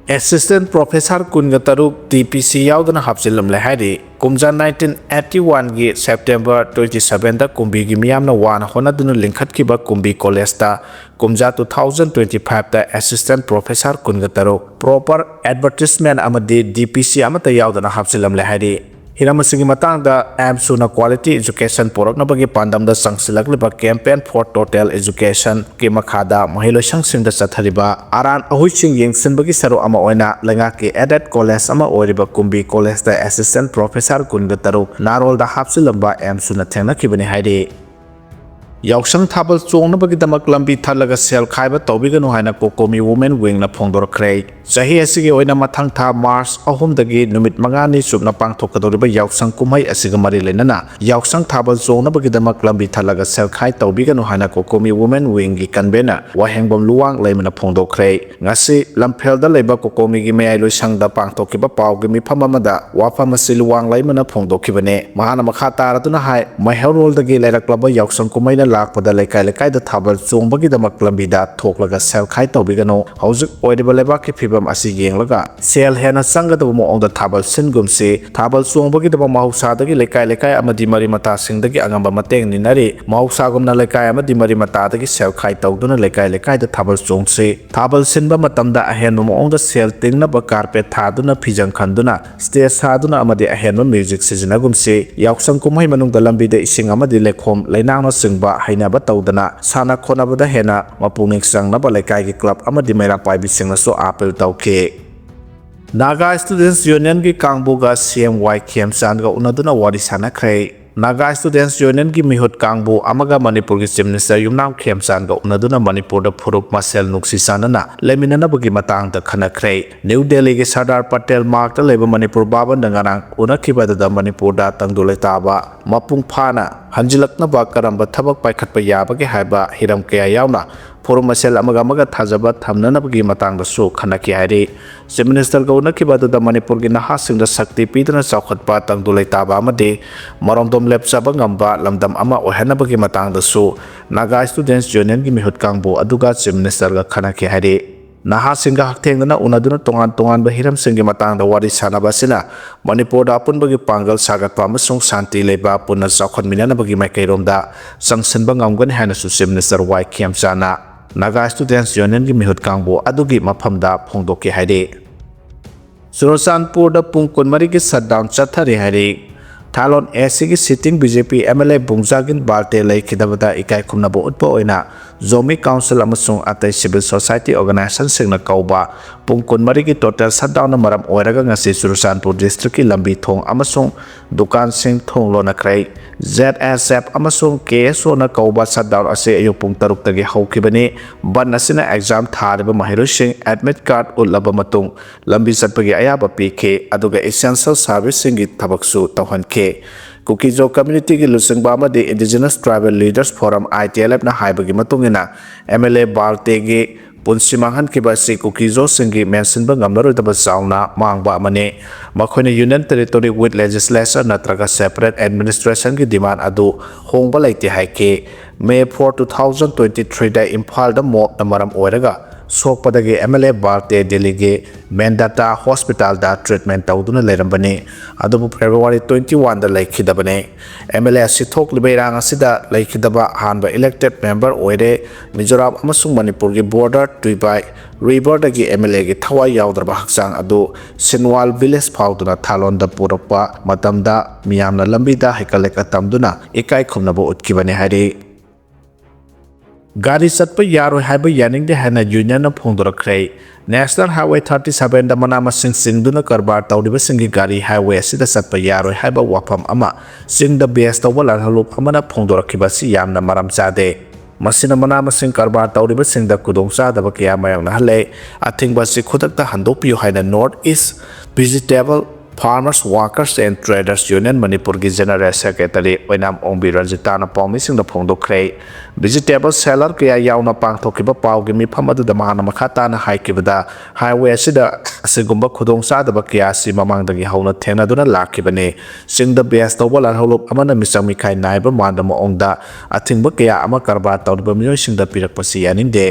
ꯑꯦꯁꯤꯁꯇꯦꯟ ꯄ꯭ꯔꯣꯐꯦꯁꯔ ꯀꯨꯟꯒ ꯇꯔꯨꯛ ꯗꯤ ꯄꯤ ꯁꯤ ꯌꯥꯎꯗꯅ ꯍꯥꯞꯆꯤꯜꯂꯝꯂꯦ ꯍꯥꯏꯔꯤ꯫ ꯀꯨꯝꯖꯥ ꯅꯥꯏꯟꯇꯤꯟ ꯑꯩꯠꯇꯤ ꯋꯥꯟꯒꯤ ꯁꯦꯞꯇꯦꯝꯕꯔ ꯇ꯭ꯋꯦꯟꯇꯤ ꯁꯚꯦꯟꯗ ꯀꯨꯝꯕꯤꯒꯤ ꯃꯤꯌꯥꯝꯅ ꯋꯥꯅ ꯍꯣꯠꯅꯗꯨꯅ ꯂꯤꯡꯈꯠꯈꯤꯕ ꯀꯨꯝꯕꯤ ꯀꯣꯂꯦꯖꯇ ꯀꯨꯝꯖꯥ ꯇꯨ ꯊꯥꯎꯖꯟ ꯇ꯭ꯋꯦꯟꯇꯤ ꯐꯥꯏꯚꯇ ꯑꯦꯁꯤꯁꯇꯦꯟ ꯄ꯭ꯔꯣꯐꯦꯁꯔ ꯀꯨꯟꯒ ꯇꯔꯨꯛ ꯄ꯭ꯔꯣꯄꯔ ꯑꯦꯗꯚꯔꯇꯤꯁꯃꯦꯟ ꯑꯃꯗꯤ ꯗꯤ ꯄꯤ ꯁꯤ ꯑꯃꯠꯇ ꯌꯥꯎꯗꯅ ꯍꯥꯞꯆꯤꯜꯂꯝꯂꯦ ꯍꯥꯏꯔꯤ꯫ ꯍꯤꯔꯝ ꯑꯁꯤꯒꯤ ꯃꯇꯥꯡꯗ ꯑꯦꯝꯁꯨꯅ ꯀ꯭ꯋꯥꯂꯤꯇꯤ ꯑꯦꯖꯨꯀꯦꯁꯟ ꯄꯨꯔꯛꯅꯕꯒꯤ ꯄꯥꯟꯗꯝꯗ ꯆꯪꯁꯤꯜꯂꯛꯂꯤꯕ Campaign for Total Education ꯀꯤ ꯃꯈꯥꯗ ꯃꯍꯩꯂꯣꯏꯁꯪꯁꯤꯡꯗ ꯆꯠꯊꯔꯤꯕ ꯑꯔꯥꯟ ꯑꯍꯣꯏꯁꯤꯡ ꯌꯦꯡꯁꯤꯟꯕꯒꯤ ꯁꯔꯨꯛ ꯑꯃ ꯑꯣꯏꯅ ꯂꯩꯉꯥꯛꯀꯤ aided college ꯑꯃ ꯑꯣꯏꯔꯤꯕ ꯀꯨꯝꯕꯤ ꯀꯣꯂꯦꯖꯇ ꯑꯦꯁꯤꯁꯇꯦꯟ ꯄ꯭ꯔꯣꯐꯦꯁꯔ ꯀꯨꯟꯒ ꯇꯔꯨꯛ ꯅꯥꯔꯣꯜꯗ ꯍꯥꯞꯆꯤꯜꯂꯝꯕ ꯑꯦꯝꯁꯨꯅ ꯊꯦꯡꯅꯈꯤꯕꯅꯤ ꯍꯥꯏꯔꯤ꯫ ꯌꯥꯎꯁꯪ ꯊꯥꯕꯜ ꯆꯣꯡꯅꯕꯒꯤꯗꯃꯛ ꯂꯝꯕꯤ ꯊꯠꯂꯒ ꯁꯦꯜ ꯈꯥꯏꯕ ꯇꯧꯕꯤꯒꯅꯨ ꯍꯥꯏꯅ ꯀꯣꯀꯣꯃꯤ Women Wingꯅ ꯐꯣꯡꯗꯣꯔꯛꯈ꯭ꯔꯦ꯫ ꯆꯍꯤ ꯑꯁꯤꯒꯤ ꯑꯣꯏꯅ ꯃꯊꯪ ꯊꯥ March ꯑꯍꯨꯝꯗꯒꯤ ꯅꯨꯃꯤꯠ ꯃꯉꯥꯅꯤ ꯆꯨꯞꯅ ꯄꯥꯡꯊꯣꯛꯀꯗꯧꯔꯤꯕ ꯌꯥꯎꯁꯪ ꯀꯨꯝꯍꯩ ꯑꯁꯤꯒ ꯃꯔꯤ ꯂꯩꯅꯅ ꯌꯥꯎꯁꯪ ꯊꯥꯕꯜ ꯆꯣꯡꯅꯕꯒꯤꯗꯃꯛ ꯂꯝꯕꯤ ꯊꯠꯂꯒ ꯁꯦꯜ ꯈꯥꯏ ꯇꯧꯕꯤꯒꯅꯨ ꯍꯥꯏꯅ ꯀꯣꯀꯣꯃꯤ Women Wingꯒꯤ convener ꯋꯥꯍꯦꯡꯕꯝ ꯂꯨꯋꯥꯡ ꯂꯩꯃꯅ ꯐꯣꯡꯗꯣꯛꯈ꯭ꯔꯦ꯫ ꯉꯁꯤ ꯂꯝꯐꯦꯜꯗ ꯂꯩꯕ ꯀꯣꯀꯣꯃꯤꯒꯤ ꯃꯌꯥꯏ ꯂꯣꯏꯁꯪꯗ ꯄꯥꯡꯊꯣꯛꯈꯤꯕ ꯄꯥꯎꯒꯤ ꯃꯤꯐꯝ ꯑꯃꯗ ꯋꯥꯐꯝ ꯑꯁꯤ ꯂꯨꯋꯥꯡ ꯂꯩꯃꯅ ꯐꯣꯡꯗꯣꯛꯈꯤꯕꯅꯤ꯫ ꯃꯍꯥꯛꯅ ꯃꯈꯥ ꯇꯥꯔꯗꯨꯅ ꯍꯥꯏ, ꯃꯩꯍꯧꯔꯣꯜꯗꯒꯤ ꯂꯩꯔꯛꯂꯕ ꯌꯥꯎꯁꯪ ꯀꯨꯝꯍꯩꯅ ꯂꯥꯛꯄꯗ ꯂꯩꯀꯥꯏ ꯂꯩꯀꯥꯏꯗ ꯊꯥꯕꯜ ꯆꯣꯡꯕꯒꯤꯗꯃꯛ ꯂꯝꯕꯤꯗ ꯊꯣꯛꯂꯒ ꯁꯦꯜ ꯈꯥꯏ ꯇꯧꯕꯤꯒꯅꯨ꯫ ꯍꯧꯖꯤꯛ ꯑꯣꯏꯔꯤꯕ ꯂꯩꯕꯥꯛꯀꯤ ꯐꯤꯕꯝ ꯑꯁꯤ ꯌꯦꯡꯂꯒ ꯁꯦꯜ ꯍꯦꯟꯅ ꯆꯪꯒꯗꯕ ꯃꯑꯣꯡꯗ ꯊꯥꯕꯜ ꯁꯤꯟꯒꯨꯝꯁꯤ꯫ ꯊꯥꯕꯜ ꯆꯣꯡꯕꯒꯤꯗꯃꯛ ꯃꯍꯧꯁꯥꯗꯒꯤ ꯂꯩꯀꯥꯏ ꯂꯩꯀꯥꯏ ꯑꯃꯗꯤ ꯃꯔꯤ ꯃꯇꯥꯁꯤꯡꯗꯒꯤ ꯑꯉꯝꯕ ꯃꯇꯦꯡ ꯅꯤꯅꯔꯤ꯫ ꯃꯍꯧꯁꯥꯒꯨꯝꯅ ꯂꯩꯀꯥꯏ ꯑꯃꯗꯤ ꯃꯔꯤ ꯃꯇꯥꯗꯒꯤ ꯁꯦꯜ ꯈꯥꯏ ꯇꯧꯗꯨꯅ ꯂꯩꯀꯥꯏ ꯂꯩꯀꯥꯏꯗ ꯊꯥꯕꯜ ꯆꯣꯡꯁꯤ꯫ ꯊꯥꯕꯜ ꯁꯤꯟꯕ ꯃꯇꯝꯗ ꯑꯍꯦꯟꯕ ꯃꯑꯣꯡꯗ ꯁꯦꯜ ꯇꯤꯡꯅꯕ carpet ꯊꯥꯗꯨꯅ, ꯐꯤꯖꯪ ꯈꯟꯗꯨꯅ, stage ꯁꯥꯗꯨꯅ ꯑꯃꯗꯤ ꯑꯍꯦꯟꯕ music ꯁꯤꯖꯤꯟꯅꯒꯨꯝꯁꯤ꯫ ꯌꯥꯎꯁꯪ ꯀꯨꯝꯍꯩ ꯃꯅꯨꯡꯗ ꯂꯝꯕꯤꯗ ꯏꯁꯤꯡ ꯑꯃꯗꯤ ꯂꯩꯈꯣꯝ ꯂꯩꯅꯥꯡꯅꯆꯤꯡꯕ ꯍꯩꯅꯕ ꯇꯧꯗꯅ ꯁꯥꯟꯅ ꯈꯣꯠꯅꯕꯗ ꯍꯦꯟꯅ ꯃꯄꯨꯛꯅꯤꯡ ꯆꯪꯅꯕ ꯂꯩꯀꯥꯏꯒꯤ club ꯑꯃꯗꯤ ꯃꯩꯔꯥ ꯄꯥꯏꯕꯤꯁꯤꯡꯅꯁꯨ appeal ꯇꯧꯈꯤ꯫ Naga Students Unionꯒꯤ ꯀꯥꯡꯕꯨꯒ CM ꯋꯥꯏ ꯈꯦꯝꯆꯥꯟꯒ ꯎꯅꯗꯨꯅ ꯋꯥꯔꯤ ꯁꯥꯟꯅꯈ꯭ꯔꯦ꯫ Naga Students Unionꯒꯤ ꯃꯤꯍꯨꯠ ꯀꯥꯡꯕꯨ ꯑꯃꯒ ꯃꯅꯤꯄꯨꯔꯒꯤ Chief Minister ꯌꯨꯝꯅꯥꯝ ꯈꯦꯝꯆꯥꯟꯒ ꯎꯅꯗꯨꯅ ꯃꯅꯤꯄꯨꯔꯗ ꯐꯨꯔꯨꯞ ꯃꯁꯦꯜ ꯅꯨꯡꯁꯤ ꯆꯥꯟꯅꯅ ꯂꯩꯃꯤꯟꯅꯅꯕꯒꯤ ꯃꯇꯥꯡꯗ ꯈꯟꯅꯈ꯭ꯔꯦ꯫ ꯅ꯭ꯌꯨ ꯗꯦꯜꯂꯤꯒꯤ ꯁꯔꯗꯥꯔ ꯄꯇꯦꯜ ꯃꯥꯔꯒꯇ ꯂꯩꯕ ꯃꯅꯤꯄꯨꯔ ꯚꯕꯟꯗ ꯉꯔꯥꯡ ꯎꯅꯈꯤꯕ ꯑꯗꯨꯗ ꯃꯅꯤꯄꯨꯔꯗ ꯇꯪꯗꯨ ꯂꯩꯇꯥꯕ ꯃꯄꯨꯡ ꯐꯥꯅ ꯍꯟꯖꯤꯜꯂꯛꯅꯕ ꯀꯔꯝꯕ ꯊꯕꯛ ꯄꯥꯏꯈꯠꯄ ꯌꯥꯕꯒꯦ ꯍꯥꯏꯕ ꯍꯤꯔꯝ ꯀꯌꯥ ꯌꯥꯎꯅ ꯐꯣꯔꯝ ꯃꯁꯦꯜ ꯑꯃꯒ ꯑꯃꯒ ꯊꯥꯖꯕ ꯊꯝꯅꯅꯕꯒꯤ ꯃꯇꯥꯡꯗꯁꯨ ꯈꯟꯅꯈꯤ ꯍꯥꯏꯔꯤ꯫ Chief Ministerꯒ ꯎꯅꯈꯤꯕ ꯑꯗꯨꯗ ꯃꯅꯤꯄꯨꯔꯒꯤ ꯅꯍꯥꯁꯤꯡꯗ ꯁꯛꯇꯤ ꯄꯤꯗꯨꯅ ꯆꯥꯎꯈꯠꯄ, ꯇꯪꯗꯨ ꯂꯩꯇꯥꯕ ꯑꯃꯗꯤ ꯃꯔꯣꯝꯗꯣꯝ ꯂꯦꯞꯆꯕ ꯉꯝꯕ ꯂꯝꯗꯝ ꯑꯃ ꯑꯣꯏꯍꯟꯅꯕꯒꯤ ꯃꯇꯥꯡꯗꯁꯨ Naga Students Unionꯒꯤ ꯃꯤꯍꯨꯠ ꯀꯥꯡꯕꯨ ꯑꯗꯨꯒ Chief Ministerꯒ ꯈꯟꯅꯈꯤ ꯍꯥꯏꯔꯤ꯫ ꯅꯍꯥꯁꯤꯡꯒ ꯍꯛꯊꯦꯡꯅꯅ ꯎꯅꯗꯨꯅ ꯇꯣꯉꯥꯟ ꯇꯣꯉꯥꯟꯕ ꯍꯤꯔꯝꯁꯤꯡꯒꯤ ꯃꯇꯥꯡꯗ ꯋꯥꯔꯤ ꯁꯥꯟꯅꯕ ꯑꯁꯤꯅ ꯃꯅꯤꯄꯨꯔꯗ ꯑꯄꯨꯟꯕꯒꯤ ꯄꯥꯡꯒꯜ ꯁꯥꯒꯠꯄ ꯑꯃꯁꯨꯡ ꯁꯥꯟꯇꯤ ꯂꯩꯕ, ꯄꯨꯟꯅ ꯆꯥꯎꯈꯠꯃꯤꯟꯅꯅꯕꯒꯤ ꯃꯥꯏꯀꯩꯔꯣꯝꯗ ꯆꯪꯁꯤꯟꯕ ꯉꯝꯒꯅꯤ ꯍꯥꯏꯅꯁꯨ Chief Minister ꯋꯥꯏ ꯈꯦꯝꯆꯥꯅ Naga Students Unionꯒꯤ ꯃꯤꯍꯨꯠ ꯀꯥꯡꯕꯨ ꯑꯗꯨꯒꯤ ꯃꯐꯝꯗ ꯐꯣꯡꯗꯣꯛꯈꯤ ꯍꯥꯏꯔꯤ꯫ ꯆꯨꯔꯆꯥꯟꯄꯨꯔꯗ ꯄꯨꯡ ꯀꯨꯟꯃꯔꯤꯒꯤ shutdown ꯆꯠꯊꯔꯤ ꯍꯥꯏꯔꯤ꯫ ꯊꯥꯂꯣꯟ ꯑꯦ ꯁꯤꯒꯤ sitting B J P M L A ꯕꯨꯡꯖꯥꯒꯤꯟ Valte ꯂꯩꯈꯤꯗꯕꯗ ꯏꯀꯥꯏ ꯈꯨꯝꯅꯕ ꯎꯠꯄ ꯑꯣꯏꯅ ꯖꯣꯃꯤ ꯀꯥꯎꯟꯁꯤꯜ ꯑꯃꯁꯨꯡ ꯑꯇꯩ civil society organizationꯁꯤꯡꯅ ꯀꯧꯕ ꯄꯨꯡ ꯀꯨꯟꯃꯔꯤꯒꯤ total shutdownꯅ ꯃꯔꯝ ꯑꯣꯏꯔꯒ ꯉꯁꯤ ꯆꯨꯔꯆꯥꯟꯄꯨꯔ districtꯀꯤ ꯂꯝꯕꯤ ꯊꯣꯡ ꯑꯃꯁꯨꯡ ꯗꯨꯀꯥꯟꯁꯤꯡ ꯊꯣꯡ ꯂꯣꯟꯅꯈ꯭ꯔꯦ꯫ Z S F ꯑꯃꯁꯨꯡ K S Oꯅ ꯀꯧꯕ shutdown ꯑꯁꯤ ꯑꯌꯨꯛ ꯄꯨꯡ ꯇꯔꯨꯛꯇꯒꯤ ꯍꯧꯈꯤꯕꯅꯤ꯫ ꯕꯟ ꯑꯁꯤꯅ exam ꯊꯥꯔꯤꯕ ꯃꯍꯩꯔꯣꯏꯁꯤꯡ admit card ꯎꯠꯂꯕ ꯃꯇꯨꯡ ꯂꯝꯕꯤ ꯆꯠꯄꯒꯤ ꯑꯌꯥꯕ ꯄꯤꯈꯤ, ꯑꯗꯨꯒ essential serviceꯁꯤꯡꯒꯤ ꯊꯕꯛꯁꯨ ꯇꯧꯍꯟꯈꯤ꯫ ꯀꯨꯀꯤꯖꯣ communityꯒꯤ ꯂꯨꯆꯤꯡꯕ ꯑꯃꯗꯤ Indigenous Tribal Leaders Forum, I T L Fꯅ ꯍꯥꯏꯕꯒꯤ ꯃꯇꯨꯡ ꯏꯟꯅ, M L A ꯕꯥꯜꯇꯦꯒꯤ ꯄꯨꯟꯁꯤ ꯃꯥꯡꯍꯟꯈꯤꯕ ꯑꯁꯤ ꯀꯨꯀꯤꯖꯣꯁꯤꯡꯒꯤ ꯃꯦꯟꯁꯤꯟꯕ ꯉꯝꯂꯔꯣꯏꯗꯕ ꯆꯥꯎꯅ ꯃꯥꯡꯕ ꯑꯃꯅꯤ꯫ ꯃꯈꯣꯏꯅ Union Territory with Legislature ꯅꯠꯇ꯭ꯔꯒ separate administrationꯒꯤ demand ꯑꯗꯨ ꯍꯣꯡꯕ ꯂꯩꯇꯦ ꯍꯥꯏꯈꯤ꯫ May four, two thousand twenty threeꯗ ꯏꯝꯐꯥꯜꯗ mobꯅ ꯃꯔꯝ ꯑꯣꯏꯔꯒ ꯁꯣꯛꯄꯗꯒꯤ M L A ꯕꯥꯜꯇꯦ ꯗꯤꯜꯂꯤꯒꯤ ꯃꯦꯟꯗꯇꯥ hospitalꯗ treatment ꯇꯧꯗꯨꯅ ꯂꯩꯔꯝꯕꯅꯤ, ꯑꯗꯨꯕꯨ February twenty oneꯗ ꯂꯩꯈꯤꯗꯕꯅꯤ꯫ M L A ꯑꯁꯤ ꯊꯣꯛꯂꯤꯕ ꯏꯔꯥꯡ ꯑꯁꯤꯗ ꯂꯩꯈꯤꯗꯕ ꯑꯍꯥꯟꯕ elected member ꯑꯣꯏꯔꯦ꯫ ꯃꯤꯖꯣꯔꯥꯝ ꯑꯃꯁꯨꯡ ꯃꯅꯤꯄꯨꯔꯒꯤ border ꯇꯨꯏꯕꯥꯏ riverꯗꯒꯤ M L Aꯒꯤ ꯊꯋꯥꯏ ꯌꯥꯎꯗ꯭ꯔꯕ ꯍꯛꯆꯥꯡ ꯑꯗꯨ ꯁꯤꯟꯋꯥꯜ village ꯐꯥꯎꯗꯨꯅ ꯊꯥꯂꯣꯟꯗ ꯄꯨꯔꯛꯄ ꯃꯇꯝꯗ ꯃꯤꯌꯥꯝꯅ ꯂꯝꯕꯤꯗ ꯍꯩꯀꯠ ꯂꯩꯀꯠ ꯇꯝꯗꯨꯅ ꯏꯀꯥꯏ ꯈꯨꯝꯅꯕ ꯎꯠꯈꯤꯕꯅꯤ ꯍꯥꯏꯔꯤ꯫ ꯒꯥꯔꯤ ꯆꯠꯄ ꯌꯥꯔꯣꯏ ꯍꯥꯏꯕ ꯌꯥꯅꯤꯡꯗꯦ ꯍꯥꯏꯅ unionꯅ ꯐꯣꯡꯗꯣꯔꯛꯈ꯭ꯔꯦ꯫ National Highway thirty sevenꯗ ꯃꯅꯥ ꯃꯁꯤꯡ ꯆꯤꯡꯗꯨꯅ ꯀꯔꯕꯥꯔ ꯇꯧꯔꯤꯕꯁꯤꯡꯒꯤ ꯒꯥꯔꯤ highway ꯑꯁꯤꯗ ꯆꯠꯄ ꯌꯥꯔꯣꯏ ꯍꯥꯏꯕ ꯋꯥꯐꯝ ꯑꯃ ꯆꯤꯡꯗ base ꯇꯧꯕ ꯂꯥꯜꯍꯧꯂꯨꯞ ꯑꯃꯅ ꯐꯣꯡꯗꯣꯔꯛꯈꯤꯕ ꯑꯁꯤ ꯌꯥꯝꯅ ꯃꯔꯝ ꯆꯥꯗꯦ꯫ ꯃꯁꯤꯅ ꯃꯅꯥ ꯃꯁꯤꯡ ꯀꯔꯕꯥꯔ ꯇꯧꯔꯤꯕꯁꯤꯡꯗ ꯈꯨꯗꯣꯡꯆꯥꯗꯕ ꯀꯌꯥ ꯃꯥꯌꯣꯛꯅꯍꯜꯂꯦ꯫ ꯑꯊꯤꯡꯕ ꯑꯁꯤ ꯈꯨꯗꯛꯇ ꯍꯟꯗꯣꯛꯄꯤꯌꯨ ꯍꯥꯏꯅ North East Vegetable Farmers Workers and Traders Union ꯃꯅꯤꯄꯨꯔꯒꯤ General Secretary ꯑꯣꯏꯅꯥꯝ ꯑꯣꯡꯕꯤ ꯔꯟꯖꯤꯇꯥꯅ ꯄꯥꯎꯃꯤꯁꯤꯡꯗ ꯐꯣꯡꯗꯣꯛꯈ꯭ꯔꯦ꯫ Vegetable seller ꯀꯌꯥ ꯌꯥꯎꯅ ꯄꯥꯡꯊꯣꯛꯈꯤꯕ ꯄꯥꯎꯒꯤ ꯃꯤꯐꯝ ꯑꯗꯨꯗ ꯃꯍꯥꯛꯅ ꯃꯈꯥ ꯇꯥꯅ ꯍꯥꯏꯈꯤꯕꯗ, highway ꯑꯁꯤꯗ ꯑꯁꯤꯒꯨꯝꯕ ꯈꯨꯗꯣꯡꯆꯥꯗꯕ ꯀꯌꯥ ꯑꯁꯤ ꯃꯃꯥꯡꯗꯒꯤ ꯍꯧꯅ ꯊꯦꯡꯅꯗꯨꯅ ꯂꯥꯛꯈꯤꯕꯅꯤ꯫ ꯆꯤꯡꯗ base ꯇꯧꯕ ꯂꯥꯜꯍꯧꯂꯨꯞ ꯑꯃꯅ ꯃꯤꯆꯪ ꯃꯤꯈꯥꯏ ꯅꯥꯏꯕ ꯃꯥꯟꯕ ꯃꯑꯣꯡꯗ ꯑꯊꯤꯡꯕ ꯀꯌꯥ ꯑꯃ ꯀꯔꯕꯥꯔ ꯇꯧꯔꯤꯕ ꯃꯤꯑꯣꯏꯁꯤꯡꯗ ꯄꯤꯔꯛꯄꯁꯤ ꯌꯥꯅꯤꯡꯗꯦ꯫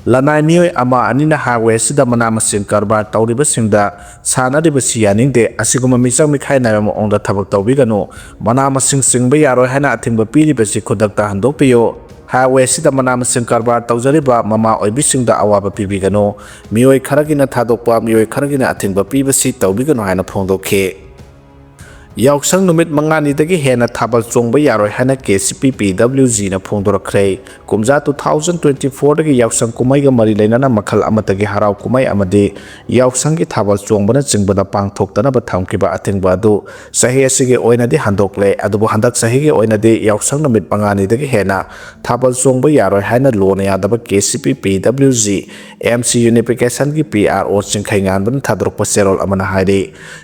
ꯂꯅꯥꯏ ꯃꯤꯑꯣꯏ ꯑꯃ ꯑꯅꯤꯅ highway ꯑꯁꯤꯗ ꯃꯅꯥ ꯃꯁꯤꯡ ꯀꯔꯕꯥꯔ ꯇꯧꯔꯤꯕꯁꯤꯡꯗ ꯁꯥꯟꯅꯔꯤꯕꯁꯤ ꯌꯥꯅꯤꯡꯗꯦ꯫ ꯑꯁꯤꯒꯨꯝꯕ ꯃꯤꯆꯪ ꯃꯤꯈꯥꯏ ꯅꯥꯏꯕ ꯃꯑꯣꯡꯗ ꯊꯕꯛ ꯇꯧꯕꯤꯒꯅꯨ꯫ ꯃꯅꯥ ꯃꯁꯤꯡ ꯆꯤꯡꯕ ꯌꯥꯔꯣꯏ ꯍꯥꯏꯅ ꯑꯊꯤꯡꯕ ꯄꯤꯔꯤꯕꯁꯤ ꯈꯨꯗꯛꯇ ꯍꯟꯗꯣꯛꯄꯤꯌꯨ꯫ Highway ꯑꯁꯤꯗ ꯃꯅꯥ ꯃꯁꯤꯡ ꯀꯔꯕꯥꯔ ꯇꯧꯖꯔꯤꯕ ꯃꯃꯥ ꯑꯣꯏꯕꯤꯁꯤꯡꯗ ꯑꯋꯥꯕ ꯄꯤꯕꯤꯒꯅꯨ꯫ ꯃꯤꯑꯣꯏ ꯈꯔꯒꯤꯅ ꯊꯥꯗꯣꯛꯄ, ꯃꯤꯑꯣꯏ ꯈꯔꯒꯤꯅ ꯑꯊꯤꯡꯕ ꯄꯤꯕꯁꯤ ꯇꯧꯕꯤꯒꯅꯨ ꯍꯥꯏꯅ ꯐꯣꯡꯗꯣꯛꯈꯤ꯫ ꯌꯥꯎꯁꯪ ꯅꯨꯃꯤꯠ ꯃꯉꯥꯅꯤꯗꯒꯤ ꯍꯦꯟꯅ ꯊꯥꯕꯜ ꯆꯣꯡꯕ ꯌꯥꯔꯣꯏ ꯍꯥꯏꯅ ꯀꯦ ꯁꯤ ꯄꯤ ꯄꯤ ꯗꯕ꯭ꯂꯤꯎ ꯖꯤꯅ ꯐꯣꯡꯗꯣꯔꯛꯈ꯭ꯔꯦ꯫ ꯀꯨꯝꯖꯥ ꯇꯨ ꯊꯥꯎꯖꯟ ꯇ꯭ꯋꯦꯟꯇꯤ ꯐꯣꯔꯗꯒꯤ ꯌꯥꯎꯁꯪ ꯀꯨꯝꯍꯩꯒ ꯃꯔꯤ ꯂꯩꯅꯅ ꯃꯈꯜ ꯑꯃꯠꯇꯒꯤ ꯍꯔꯥꯎ ꯀꯨꯝꯍꯩ ꯑꯃꯗꯤ ꯌꯥꯎꯁꯪꯒꯤ ꯊꯥꯕꯜ ꯆꯣꯡꯕꯅꯆꯤꯡꯕꯗ ꯄꯥꯡꯊꯣꯛꯇꯅꯕ ꯊꯝꯈꯤꯕ ꯑꯊꯤꯡꯕ ꯑꯗꯨ ꯆꯍꯤ ꯑꯁꯤꯒꯤ ꯑꯣꯏꯅꯗꯤ ꯍꯟꯗꯣꯛꯂꯦ꯫ ꯑꯗꯨꯕꯨ ꯍꯟꯗꯛ ꯆꯍꯤꯒꯤ ꯑꯣꯏꯅꯗꯤ ꯌꯥꯎꯁꯪ ꯅꯨꯃꯤꯠ ꯃꯉꯥꯅꯤꯗꯒꯤ ꯍꯦꯟꯅ ꯊꯥꯕꯜ ꯆꯣꯡꯕ ꯌꯥꯔꯣꯏ ꯍꯥꯏꯅ ꯂꯣꯅ ꯌꯥꯗꯕ ꯀꯦ ꯁꯤ ꯄꯤ ꯄꯤ W G M C ꯌꯨꯅꯤꯐꯤꯀꯦꯁꯟꯒꯤ P R ꯑꯣ ꯆꯤꯡꯈꯩꯉꯥꯟꯕꯅ ꯊꯥꯗꯣꯔꯛꯄ ꯆꯦꯔꯣꯜ ꯑꯃꯅ ꯍꯥꯏꯔꯤ꯫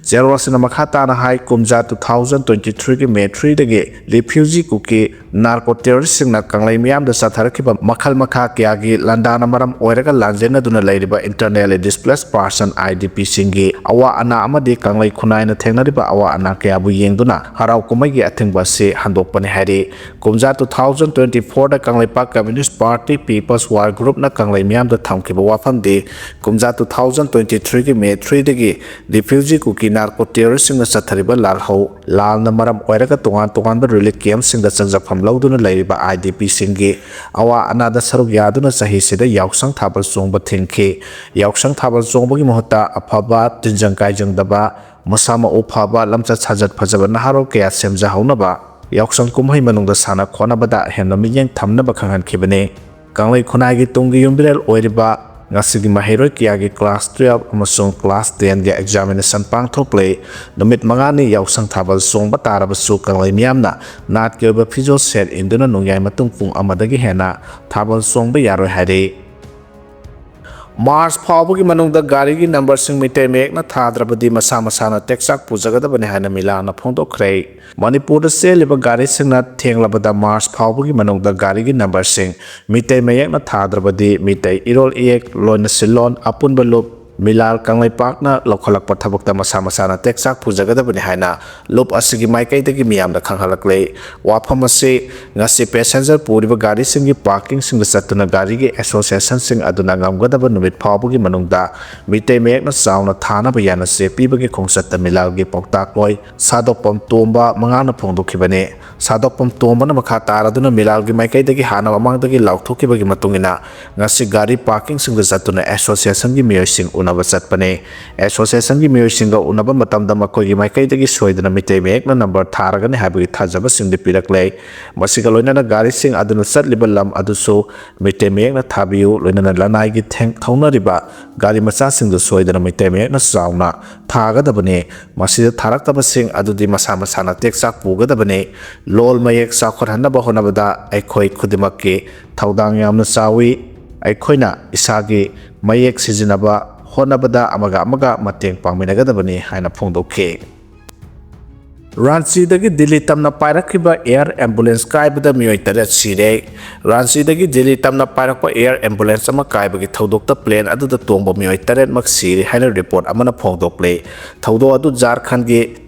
ꯆꯦꯔꯣꯜ ꯑꯁꯤꯅ ꯃꯈꯥ ꯇꯥꯅ ꯍꯥꯏ, ꯀꯨꯝꯖꯥ ꯇꯨ ꯊꯥꯎꯖꯟ ꯇ꯭ꯋꯦꯟꯇꯤ ꯊ꯭ꯔꯤꯒꯤ ꯃꯦ ꯊ꯭ꯔꯤꯗꯒꯤ ꯔꯤꯐ꯭ꯌꯨꯖꯤ ꯀꯨꯀꯤ ꯅꯥꯔꯀꯣ ꯇꯦꯔꯣꯔꯤꯁꯁꯤꯡꯅ ꯀꯪꯂꯩ ꯃꯤꯌꯥꯝꯗ ꯆꯠꯊꯔꯛꯈꯤꯕ ꯃꯈꯜ ꯃꯈꯥ ꯀꯌꯥꯒꯤ ꯂꯥꯟꯗꯥꯅ ꯃꯔꯝ ꯑꯣꯏꯔꯒ ꯂꯥꯟꯖꯦꯟꯅꯗꯨꯅ ꯂꯩꯔꯤꯕ internally displace person, I D ꯄꯤꯁꯤꯡꯒꯤ ꯑꯋꯥ ꯑꯅꯥ ꯑꯃꯗꯤ ꯀꯪꯂꯩ ꯈꯨꯟꯅꯥꯏꯅ ꯊꯦꯡꯅꯔꯤꯕ ꯑꯋꯥ ꯑꯅꯥ ꯀꯌꯥꯕꯨ ꯌꯦꯡꯗꯨꯅ ꯍꯔꯥꯎ ꯀꯨꯝꯍꯩꯒꯤ ꯑꯊꯤꯡꯕ ꯑꯁꯤ ꯍꯟꯗꯣꯛꯄꯅꯤ ꯍꯥꯏꯔꯤ꯫ ꯀꯨꯝꯖꯥ ꯇꯨ ꯊꯥꯎꯖꯟ ꯇ꯭ꯋꯦꯟꯇꯤ ꯐꯣꯔꯗ Kangleipak communist party peoples war ꯒ꯭ꯔꯨꯞꯅ ꯀꯪꯂꯩ ꯃꯤꯌꯥꯝꯗ ꯊꯝꯈꯤꯕ ꯋꯥꯐꯝꯗꯤ ꯀꯨꯝꯖꯥ ꯇꯨ ꯊꯥꯎꯖꯟ ꯇ꯭ꯋꯦꯟꯇꯤ ꯊ꯭ꯔꯤꯒꯤ ꯃꯦ ꯊ꯭ꯔꯤꯗꯒꯤ ꯔꯤꯐ꯭ꯌꯨꯖꯤ ꯀꯨꯀꯤ ꯅꯥꯔꯀꯣ ꯇꯦꯔꯣꯔꯤꯁꯁꯤꯡꯅ ꯆꯠꯊꯔꯤꯕ ꯂꯥꯜꯍꯧ ꯂꯥꯜꯅ ꯃꯔꯝ ꯑꯣꯏꯔꯒ ꯇꯣꯉꯥꯟ ꯇꯣꯉꯥꯟꯕ ꯔꯤꯂꯤꯐ ꯀꯦꯝꯞꯁꯤꯡꯗ ꯆꯪꯖꯐꯝ ꯂꯧꯗꯨꯅ ꯂꯩꯔꯤꯕ ꯑꯥꯏ ꯗꯤ ꯄꯤꯁꯤꯡꯒꯤ ꯑꯋꯥ ꯑꯅꯥꯗ ꯁꯔꯨꯛ ꯌꯥꯗꯨꯅ ꯆꯍꯤꯁꯤꯗ ꯌꯥꯎꯁꯪ ꯊꯥꯕꯜ ꯆꯣꯡꯕ ꯊꯤꯡꯈꯤ꯫ ꯌꯥꯎꯁꯪ ꯊꯥꯕꯜ ꯆꯣꯡꯕꯒꯤ ꯃꯍꯨꯠꯇ ꯑꯐꯕ, ꯇꯤꯟꯖꯪ ꯀꯥꯏꯖꯪꯗꯕ, ꯃꯁꯥ ꯃꯎ ꯐꯕ, ꯂꯝꯆꯠ ꯁꯥꯖꯠ ꯐꯖꯕ ꯅꯍꯥꯔꯣꯜ ꯀꯌꯥ ꯁꯦꯝꯖꯍꯧꯅꯕ, ꯌꯥꯎꯁꯪ ꯀꯨꯝꯍꯩ ꯃꯅꯨꯡꯗ ꯁꯥꯟꯅ ꯈꯣꯠꯅꯕꯗ ꯍꯦꯟꯅ ꯃꯤꯠꯌꯦꯡ ꯊꯝꯅꯕ ꯈꯪꯍꯟꯈꯤꯕꯅꯤ꯫ ꯀꯪꯂꯩ ꯈꯨꯟꯅꯥꯏꯒꯤ ꯇꯨꯡꯒꯤ ꯌꯨꯝꯕꯤꯔꯦꯜ ꯑꯣꯏꯔꯤꯕ ꯉꯁꯤꯒꯤ ꯃꯍꯩꯔꯣꯏ ꯀꯌꯥꯒꯤ ꯀ꯭ꯂꯥꯁ ꯇꯨꯌꯦꯜꯐ ꯑꯃꯁꯨꯡ ꯀ꯭ꯂꯥꯁ ꯇꯦꯟꯒꯤ ꯑꯦꯛꯖꯥꯃꯤꯅꯦꯁꯟ ꯄꯥꯡꯊꯣꯛꯂꯦ꯫ ꯅꯨꯃꯤꯠ ꯃꯉꯥꯅꯤ ꯌꯥꯎꯁꯪ ꯊꯥꯕꯜ ꯆꯣꯡꯕ ꯇꯥꯔꯕꯁꯨ ꯀꯪꯂꯩ ꯃꯤꯌꯥꯝꯅ ꯅꯥꯠꯀꯤ ꯑꯣꯏꯕ ꯐꯤꯖꯣꯜ ꯁꯦꯠ ꯏꯟꯗꯨꯅ ꯅꯣꯡꯌꯥꯏ ꯃꯇꯨꯡ ꯄꯨꯡ ꯑꯃꯗꯒꯤ ꯍꯦꯟꯅ ꯊꯥꯕꯜ ꯆꯣꯡꯕ ꯌꯥꯔꯣꯏ ꯍꯥꯏꯔꯤ꯫ ꯃꯥꯔꯆ ꯐꯥꯎꯕꯒꯤ ꯃꯅꯨꯡꯗ ꯒꯥꯔꯤꯒꯤ ꯅꯝꯕꯔꯁꯤꯡ ꯃꯤꯇꯩ ꯃꯌꯦꯛꯅ ꯊꯥꯗ꯭ꯔꯕꯗꯤ ꯃꯁꯥ ꯃꯁꯥꯅ ꯇꯦꯛꯆꯥꯛ ꯄꯨꯖꯒꯗꯕꯅꯤ ꯍꯥꯏꯅ ꯃꯤꯂꯥꯜꯅ ꯐꯣꯡꯗꯣꯛꯈ꯭ꯔꯦ꯫ ꯃꯅꯤꯄꯨꯔꯗ ꯆꯦꯜꯂꯤꯕ ꯒꯥꯔꯤꯁꯤꯡꯅ ꯊꯦꯡꯂꯕꯗ ꯃꯥꯔꯆ ꯐꯥꯎꯕꯒꯤ ꯃꯅꯨꯡꯗ ꯒꯥꯔꯤꯒꯤ ꯅꯝꯕꯔꯁꯤꯡ ꯃꯤꯇꯩ ꯃꯌꯦꯛꯅ ꯊꯥꯗ꯭ꯔꯕꯗꯤ ꯃꯤꯇꯩ ꯏꯔꯣꯜ ꯏꯌꯦꯛ, ꯂꯣꯟꯅ ꯁꯤꯜꯂꯣꯟ, ꯑꯄꯨꯟꯕ ꯂꯨꯞ, ꯃꯤꯂꯥꯜ ꯀꯪꯂꯩꯄꯥꯛꯅ ꯂꯧꯈꯠꯂꯛꯄ ꯊꯕꯛꯇ ꯃꯁꯥ ꯃꯁꯥꯅ ꯇꯦꯛꯆꯥꯛ ꯄꯨꯖꯒꯗꯕꯅꯤ ꯍꯥꯏꯅ ꯂꯨꯞ ꯑꯁꯤꯒꯤ ꯃꯥꯏꯀꯩꯗꯒꯤ ꯃꯤꯌꯥꯝꯗ ꯈꯪꯍꯜꯂꯛꯂꯦ꯫ ꯋꯥꯐꯝ ꯑꯁꯤ ꯉꯁꯤ ꯄꯦꯁꯦꯟꯖꯔ ꯄꯨꯔꯤꯕ ꯒꯥꯔꯤꯁꯤꯡꯒꯤ ꯄꯥꯔꯀꯤꯡꯁꯤꯡꯗ ꯆꯠꯇꯨꯅ ꯒꯥꯔꯤꯒꯤ ꯑꯦꯁꯣꯁꯤꯌꯦꯁꯟꯁꯤꯡ ꯑꯗꯨꯅ ꯉꯝꯒꯗꯕ ꯅꯨꯃꯤꯠ ꯐꯥꯎꯕꯒꯤ ꯃꯅꯨꯡꯗ ꯃꯤꯇꯩ ꯃꯌꯦꯛꯅ ꯆꯥꯎꯅ ꯊꯥꯅꯕ ꯌꯥꯅ ꯆꯦ ꯄꯤꯕꯒꯤ ꯈꯣꯡꯆꯠꯇ ꯃꯤꯂꯥꯜꯒꯤ ꯄꯥꯎꯇꯥꯛꯂꯣꯏ ꯁꯥꯗꯣꯛꯄꯝ ꯇꯣꯝꯕ ꯃꯉꯥꯅ ꯐꯣꯡꯗꯣꯛꯈꯤꯕꯅꯤ꯫ ꯁꯥꯗꯣꯛꯄꯝ ꯇꯣꯝꯕꯅ ꯃꯈꯥ ꯇꯥꯔꯗꯨꯅ ꯃꯤꯂꯥꯜꯒꯤ ꯃꯥꯏꯀꯩꯗꯒꯤ ꯍꯥꯟꯅ ꯃꯃꯥꯡꯗꯒꯤ ꯂꯥꯎꯊꯣꯛꯈꯤꯕꯒꯤ ꯃꯇꯨꯡ ꯏꯟꯅ ꯉꯁꯤ ꯒꯥꯔꯤ ꯄꯥꯔꯀꯤꯡꯁꯤꯡꯗ ꯆꯠꯇꯨꯅ ꯑꯦꯁꯣꯁꯤꯌꯦꯁꯟꯒꯤ ꯃꯤꯑꯣꯏꯁꯤꯡ ꯎꯅ ꯎꯅꯕ ꯆꯠꯄꯅꯤ꯫ ꯑꯦꯁꯣꯁꯤꯌꯦꯁꯟꯒꯤ ꯃꯤꯑꯣꯏꯁꯤꯡꯒ ꯎꯅꯕ ꯃꯇꯝꯗ ꯃꯈꯣꯏꯒꯤ ꯃꯥꯏꯀꯩꯗꯒꯤ ꯁꯣꯏꯗꯅ ꯃꯤꯇꯩ ꯃꯌꯦꯛꯅ ꯅꯝꯕꯔ ꯊꯥꯔꯒꯅꯤ ꯍꯥꯏꯕꯒꯤ ꯊꯥꯖꯕꯁꯤꯡꯗꯤ ꯄꯤꯔꯛꯂꯦ꯫ ꯃꯁꯤꯒ ꯂꯣꯏꯅꯅ ꯒꯥꯔꯤꯁꯤꯡ ꯑꯗꯨꯅ ꯆꯠꯂꯤꯕ ꯂꯝ ꯑꯗꯨꯁꯨ ꯃꯤꯇꯩ ꯃꯌꯦꯛꯅ ꯊꯥꯕꯤꯌꯨ, ꯂꯣꯏꯅꯅ ꯂꯅꯥꯏꯒꯤ ꯊꯦꯡ-, ꯊꯧꯅꯔꯤꯕ ꯒꯥꯔꯤ ꯃꯆꯥꯁꯤꯡꯗꯨ ꯁꯣꯏꯗꯅ ꯃꯤꯇꯩ ꯃꯌꯦꯛꯅ ꯆꯥꯎꯅ ꯊꯥꯒꯗꯕꯅꯤ꯫ ꯃꯁꯤꯗ ꯊꯥꯔꯛꯇꯕꯁꯤꯡ ꯑꯗꯨꯗꯤ ꯃꯁꯥ ꯃꯁꯥꯅ ꯇꯦꯛꯆꯥꯛ ꯄꯨꯒꯗꯕꯅꯤ꯫ ꯂꯣꯜ ꯃꯌꯦꯛ ꯆꯥꯎꯈꯠꯍꯟꯅꯕ ꯍꯣꯠꯅꯕꯗ ꯑꯩꯈꯣꯏ ꯈꯨꯗꯤꯡꯃꯛꯀꯤ ꯊꯧꯗꯥꯡ ꯌꯥꯝꯅ ꯆꯥꯎꯏ꯫ ꯑꯩꯈꯣꯏꯅ ꯏꯁꯥꯒꯤ ꯃꯌꯦꯛ ꯁꯤꯖꯤꯟꯅꯕ ꯍꯣꯠꯅꯕꯗ ꯑꯃꯒ ꯑꯃꯒ ꯃꯇꯦꯡ ꯄꯥꯡꯃꯤꯟꯅꯒꯗꯕꯅꯤ ꯍꯥꯏꯅ ꯐꯣꯡꯗꯣꯛꯈꯤ꯫ ꯔꯥꯟꯆꯤꯗꯒꯤ ꯗꯤꯜꯂꯤ ꯇꯝꯅ ꯄꯥꯏꯔꯛꯈꯤꯕ ꯑꯦꯌꯔ ꯑꯦꯝꯕꯨꯂꯦꯟꯁ ꯀꯥꯏꯕꯗ ꯃꯤꯑꯣꯏ ꯇꯔꯦꯠ ꯁꯤꯔꯦ꯫ ꯔꯥꯟꯆꯤꯗꯒꯤ ꯗꯤꯜꯂꯤ ꯇꯝꯅ ꯄꯥꯏꯔꯛꯄ ꯑꯦꯌꯔ ꯑꯦꯝꯕꯨꯂꯦꯟꯁ ꯑꯃ ꯀꯥꯏꯕꯒꯤ ꯊꯧꯗꯣꯛꯇ ꯄ꯭ꯂꯦꯟ ꯑꯗꯨꯗ ꯇꯣꯡꯕ ꯃꯤꯑꯣꯏ ꯇꯔꯦꯠꯃꯛ ꯁꯤꯔꯦ ꯍꯥꯏꯅ ꯔꯤꯄꯣꯔꯠ ꯑꯃꯅ ꯐꯣꯡꯗꯣꯛꯂꯦ꯫ ꯊꯧꯗꯣꯛ ꯑꯗꯨ ꯖꯥꯔꯈꯟꯒꯤ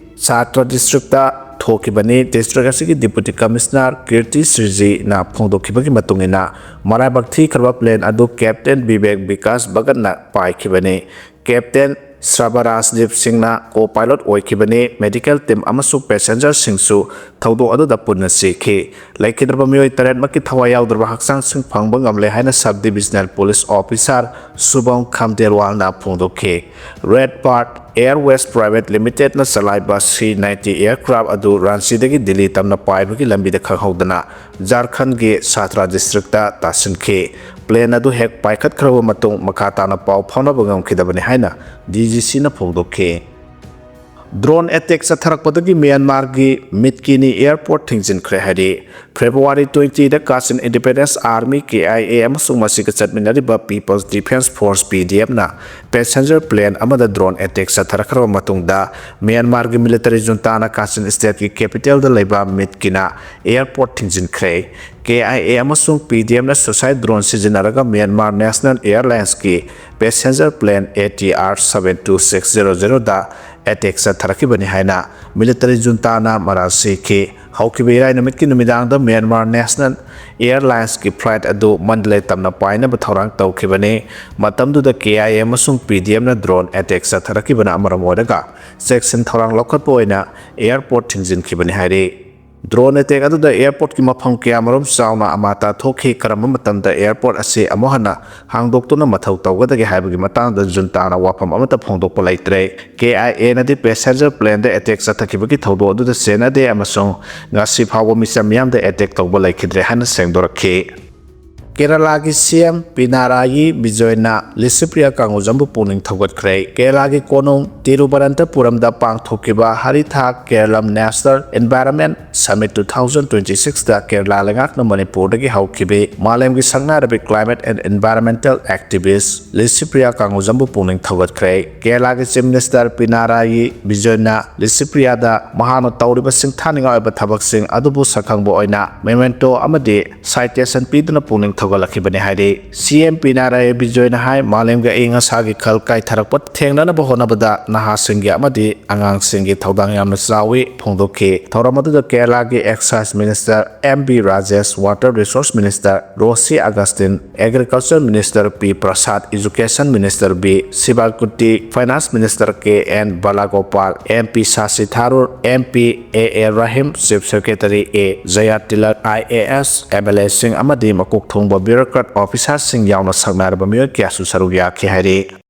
ꯁꯥꯇ꯭ꯔ ꯗꯤꯁꯇ꯭ꯔꯤꯛꯇ ꯊꯣꯛꯈꯤꯕꯅꯤ꯫ ꯗꯤꯁꯇ꯭ꯔꯤꯛ ꯑꯁꯤꯒꯤ ꯗꯤꯄꯨꯇꯤ ꯀꯃꯤꯁꯅꯔ ꯀꯤꯔꯇꯤ ꯁ꯭ꯔꯤꯖꯤꯅ ꯐꯣꯡꯗꯣꯛꯈꯤꯕꯒꯤ ꯃꯇꯨꯡ ꯏꯟꯅ, ꯃꯔꯥꯏꯕꯛ ꯊꯤꯈ꯭ꯔꯕ ꯄ꯭ꯂꯦꯟ ꯑꯗꯨ ꯀꯦꯞꯇꯦꯟ ꯕꯤꯕꯦꯛ ꯕꯤꯀꯥꯁ ꯚꯒꯠꯅ ꯄꯥꯏꯈꯤꯕꯅꯤ꯫ ꯀꯦꯞꯇꯦꯟ ꯁ꯭ꯔꯕ ꯔꯥꯖꯗꯤꯞ ꯁꯤꯡꯅ ꯀꯣ ꯄꯥꯏꯂꯣꯠ ꯑꯣꯏꯈꯤꯕꯅꯤ꯫ ꯃꯦꯗꯤꯀꯦꯜ ꯇꯤꯝ ꯑꯃꯁꯨꯡ ꯄꯦꯁꯦꯟꯖꯔꯁꯤꯡꯁꯨ ꯊꯧꯗꯣꯛ ꯑꯗꯨꯗ ꯄꯨꯟꯅ ꯁꯤꯈꯤ꯫ ꯂꯩꯈꯤꯗ꯭ꯔꯕ ꯃꯤꯑꯣꯏ ꯇꯔꯦꯠꯃꯛꯀꯤ ꯊꯋꯥꯏ ꯌꯥꯎꯗ꯭ꯔꯕ ꯍꯛꯆꯥꯡꯁꯤꯡ ꯐꯪꯕ ꯉꯝꯂꯦ ꯍꯥꯏꯅ ꯁꯕ ꯗꯤꯕꯤꯖꯅꯦꯜ ꯄꯨꯂꯤꯁ ꯑꯣꯐꯤꯁꯥꯔ ꯁꯨꯚꯝ ꯈꯝꯗꯦꯜꯋꯥꯜꯅ ꯐꯣꯡꯗꯣꯛꯈꯤ꯫ ꯔꯦꯗ ꯕꯥꯔꯗ ꯑꯦꯌꯔꯋꯦꯁ ꯄ꯭ꯔꯥꯏꯚꯦꯠ ꯂꯤꯃꯤꯇꯦꯗꯅ ꯆꯂꯥꯏꯕ ꯁꯤ ꯅꯥꯏꯟꯇꯤ ꯑꯦꯌꯔꯀ꯭ꯔꯥꯐ ꯑꯗꯨ ꯔꯥꯟꯆꯤꯗꯒꯤ ꯗꯤꯜꯂꯤ ꯇꯝꯅ ꯄꯥꯏꯕꯒꯤ ꯂꯝꯕꯤꯗ ꯈꯪꯍꯧꯗꯅ ꯖꯥꯔꯈꯟꯒꯤ ꯁꯥꯇ꯭ꯔꯥ ꯗꯤꯁꯇ꯭ꯔꯤꯛꯇ ꯇꯥꯁꯤꯟꯈꯤ꯫ ꯄ꯭ꯂꯦꯟ ꯑꯗꯨ ꯍꯦꯛ ꯄꯥꯏꯈꯠꯈ꯭ꯔꯕ ꯃꯇꯨꯡ ꯃꯈꯥ ꯇꯥꯅ ꯄꯥꯎ ꯐꯥꯎꯅꯕ ꯉꯝꯈꯤꯗꯕꯅꯤ ꯍꯥꯏꯅ ꯗꯤ ꯖꯤ ꯁꯤꯅ ꯐꯣꯡꯗꯣꯛꯈꯤ꯫ ꯗ꯭ꯔꯣꯟ ꯑꯦꯇꯦꯛ ꯆꯠꯊꯔꯛꯄꯗꯒꯤ ꯃ꯭ꯌꯥꯟꯃꯥꯔꯒꯤ ꯃꯤꯠꯀꯤꯅꯤ ꯑꯦꯌꯔꯄꯣꯔꯠ ꯊꯤꯡꯖꯤꯟꯈ꯭ꯔꯦ ꯍꯥꯏꯔꯤ꯫ ꯐꯦꯕ꯭ꯔꯨꯋꯥꯔꯤ ꯇ꯭ꯋꯦꯟꯇꯤꯗ ꯀꯥꯆꯤꯟ independence army, K I A, ꯑꯃꯁꯨꯡ ꯃꯁꯤꯒ ꯆꯠꯃꯤꯟꯅꯔꯤꯕ ꯄꯤꯄꯜꯁ ꯗꯤꯐꯦꯟꯁ ꯐꯣꯔꯁ, ꯄꯤ ꯗꯤ ꯑꯦꯐꯅ ꯄꯦꯁꯦꯟꯖꯔ ꯄ꯭ꯂꯦꯟ ꯑꯃꯗ ꯗ꯭ꯔꯣꯟ ꯑꯦꯇꯦꯛ ꯆꯠꯊꯔꯛꯈ꯭ꯔꯕ ꯃꯇꯨꯡꯗ ꯃ꯭ꯌꯥꯟꯃꯥꯔꯒꯤ ꯃꯤꯂꯤꯇꯔꯤ ꯖꯨꯟꯇꯥꯅ ꯀꯥꯆꯤꯟ ꯁ꯭ꯇꯦꯠꯀꯤ ꯀꯦꯄꯤꯇꯦꯜꯗ ꯂꯩꯕ ꯃꯤꯠꯀꯤꯅ ꯑꯦꯌꯔꯄꯣꯔꯠ ꯊꯤꯡꯖꯤꯟꯈ꯭ꯔꯦ꯫ ꯀꯦ ꯑꯥꯏ ꯑꯦ ꯑꯃꯁꯨꯡ ꯄꯤ ꯗꯤ ꯑꯦꯐꯅ ꯁꯨꯁꯥꯏꯠ ꯗ꯭ꯔꯣꯟ ꯁꯤꯖꯤꯟꯅꯔꯒ ꯃ꯭ꯌꯥꯟꯃꯥꯔ ꯅꯦꯁꯅꯦꯜ ꯑꯦꯌꯔꯂꯥꯏꯟꯁꯀꯤ passenger plane A T R seven two six zero ꯖꯦꯔꯣꯗ ꯑꯦꯇꯦꯛ ꯆꯠꯊꯔꯛꯈꯤꯕꯅꯤ ꯍꯥꯏꯅ ꯃꯤꯂꯤꯇꯔꯤ ꯖꯨꯟꯇꯥꯅ ꯃꯔꯥꯜ ꯁꯤꯈꯤ꯫ ꯍꯧꯈꯤꯕ ꯏꯔꯥꯏ ꯅꯨꯃꯤꯠꯀꯤ ꯅꯨꯃꯤꯗꯥꯡꯗ ꯃ꯭ꯌꯥꯟꯃꯥꯔ ꯅꯦꯁꯅꯦꯜ ꯑꯦꯌꯔꯂꯥꯏꯟꯁꯀꯤ ꯐ꯭ꯂꯥꯏꯠ ꯑꯗꯨ ꯃꯟꯗꯂꯦ ꯇꯝꯅ ꯄꯥꯏꯅꯕ ꯊꯧꯔꯥꯡ ꯇꯧꯈꯤꯕꯅꯤ꯫ ꯃꯇꯝꯗꯨꯗ ꯀꯦ ꯑꯥꯏ ꯑꯦ ꯑꯃꯁꯨꯡ ꯄꯤ ꯗꯤ ꯑꯦꯐꯅ ꯗ꯭ꯔꯣꯟ ꯑꯦꯇꯦꯛ ꯆꯠꯊꯔꯛꯈꯤꯕꯅ ꯃꯔꯝ ꯑꯣꯏꯔꯒ ꯆꯦꯛꯁꯤꯟ ꯊꯧꯔꯥꯡ ꯂꯧꯈꯠꯄ ꯑꯣꯏꯅ ꯑꯦꯌꯔꯄꯣꯔꯠ ꯊꯤꯡꯖꯤꯟꯈꯤꯕꯅꯤ ꯍꯥꯏꯔꯤ꯫ Drone attack ꯑꯗꯨꯗ airportꯀꯤ ꯃꯐꯝ ꯀꯌꯥꯃꯔꯨꯝ ꯆꯥꯎꯅ ꯑꯃꯥꯇ ꯊꯣꯛꯈꯤ꯫ ꯀꯔꯝꯕ ꯃꯇꯝꯗ airport ꯑꯁꯤ ꯑꯃꯨꯛ ꯍꯟꯅ ꯍꯥꯡꯗꯣꯛꯇꯨꯅ ꯃꯊꯧ ꯇꯧꯒꯗꯒꯦ ꯍꯥꯏꯕꯒꯤ ꯃꯇꯥꯡꯗ ꯖꯨꯟꯇꯥꯅ ꯋꯥꯐꯝ ꯑꯃꯠꯇ ꯐꯣꯡꯗꯣꯛꯄ ꯂꯩꯇ꯭ꯔꯦ꯫ KIAꯅꯗꯤ passenger planeꯗ attack ꯆꯠꯊꯈꯤꯕꯒꯤ ꯊꯧꯗꯣꯛ ꯑꯗꯨꯗ ꯆꯦꯟꯅꯗꯦ ꯑꯃꯁꯨꯡ ꯉꯁꯤ ꯐꯥꯎꯕ ꯃꯤꯆꯝ ꯃꯤꯌꯥꯝꯗ attack ꯇꯧꯕ ꯂꯩꯈꯤꯗ꯭ꯔꯦ ꯍꯥꯏꯅ ꯁꯦꯡꯗꯣꯔꯛꯈꯤ꯫ ꯀꯦꯔꯂꯥꯒꯤ CM ꯄꯤꯅꯥꯔꯥꯌꯤ ꯕꯤꯖꯣꯏꯅ ꯂꯤꯁꯤꯄ꯭ꯔꯤꯌꯥ ꯀꯥꯡꯒꯨꯖꯝꯕꯨ ꯄꯨꯛꯅꯤꯡ ꯊꯧꯒꯠꯈ꯭ꯔꯦ꯫ ꯀꯦꯔꯂꯥꯒꯤ ꯀꯣꯅꯨꯡ ꯇꯤꯔꯨꯕꯅꯟꯇꯄꯨꯔꯝꯗ ꯄꯥꯡꯊꯣꯛꯈꯤꯕ ꯍꯔꯤꯊꯥ ꯀꯦꯔꯂꯝ National Environment Summit two thousand twenty sixꯇ Kerala ꯂꯩꯉꯥꯛꯅ ꯃꯅꯤꯄꯨꯔꯗꯒꯤ ꯍꯧꯈꯤꯕꯤ ꯃꯥꯂꯦꯝꯒꯤ ꯁꯛꯅꯥꯏꯔꯕꯤ climate and environmental activist Licypriya ꯀꯥꯡꯒꯨꯖꯝꯕꯨ ꯄꯨꯛꯅꯤꯡ ꯊꯧꯒꯠꯈ꯭ꯔꯦ꯫ ꯀꯦꯔꯂꯥꯒꯤ Chief Minister ꯄꯤꯅꯥꯔꯥꯌꯤ ꯕꯤꯖꯣꯏꯅ ꯂꯤꯁꯤꯄ꯭ꯔꯤꯌꯥꯗ ꯃꯍꯥꯛꯅ ꯇꯧꯔꯤꯕ ꯁꯤꯡꯊꯥꯅꯤꯡꯉꯥꯏ ꯑꯣꯏꯕ ꯊꯕꯛꯁꯤꯡ ꯑꯗꯨꯕꯨ ꯁꯛꯈꯪꯕ ꯑꯣꯏꯅ memento ꯑꯃꯗꯤ citation ꯄꯤꯗꯨꯅ ꯄꯨꯛꯅꯤꯡ ꯊꯧꯒꯠꯂꯛꯈꯤꯕꯅꯤ ꯍꯥꯏꯔꯤ꯫ CM ꯄꯤꯅꯥꯔꯥꯌꯤ ꯕꯤꯖꯣꯏꯅ ꯍꯥꯏ, ꯃꯥꯂꯦꯝꯒꯤ ꯑꯏꯪ ꯑꯁꯥꯒꯤ ꯈꯜ ꯀꯥꯏꯊꯔꯛꯄ ꯊꯦꯡꯅꯅꯕ ꯍꯣꯠꯅꯕꯗ ꯅꯍꯥꯁꯤꯡꯒꯤ ꯑꯃꯗꯤ ꯑꯉꯥꯡꯁꯤꯡꯒꯤ ꯊꯧꯗꯥꯡ ꯌꯥꯝꯅ ꯆꯥꯎꯏ ꯐꯣꯡꯗꯣꯛꯈꯤ꯫ ꯊꯧꯔꯝ ꯑꯗꯨꯗ ꯀꯦꯔꯂꯥꯒꯤ Excise Minister M B Rajesh, Water Resource Minister Rossy Augustine, Agriculture Minister P Prasad, Education Minister B Sivakutti, Finance Minister K N Balagopal, MP Shashi Tharoor, MP A A Rahim, Chief Secretary A Jaya Tilak, IAS, MLAꯁꯤꯡ ꯑꯃꯗꯤ ꯃꯀꯣꯛ ꯊꯣꯡꯕ bureaucrat officerꯁꯤꯡ ꯌꯥꯎꯅ ꯁꯛꯅꯥꯏꯔꯕ ꯃꯤꯑꯣꯏ ꯀꯌꯥꯁꯨ ꯁꯔꯨꯛ ꯌꯥꯈꯤ ꯍꯥꯏꯔꯤ꯫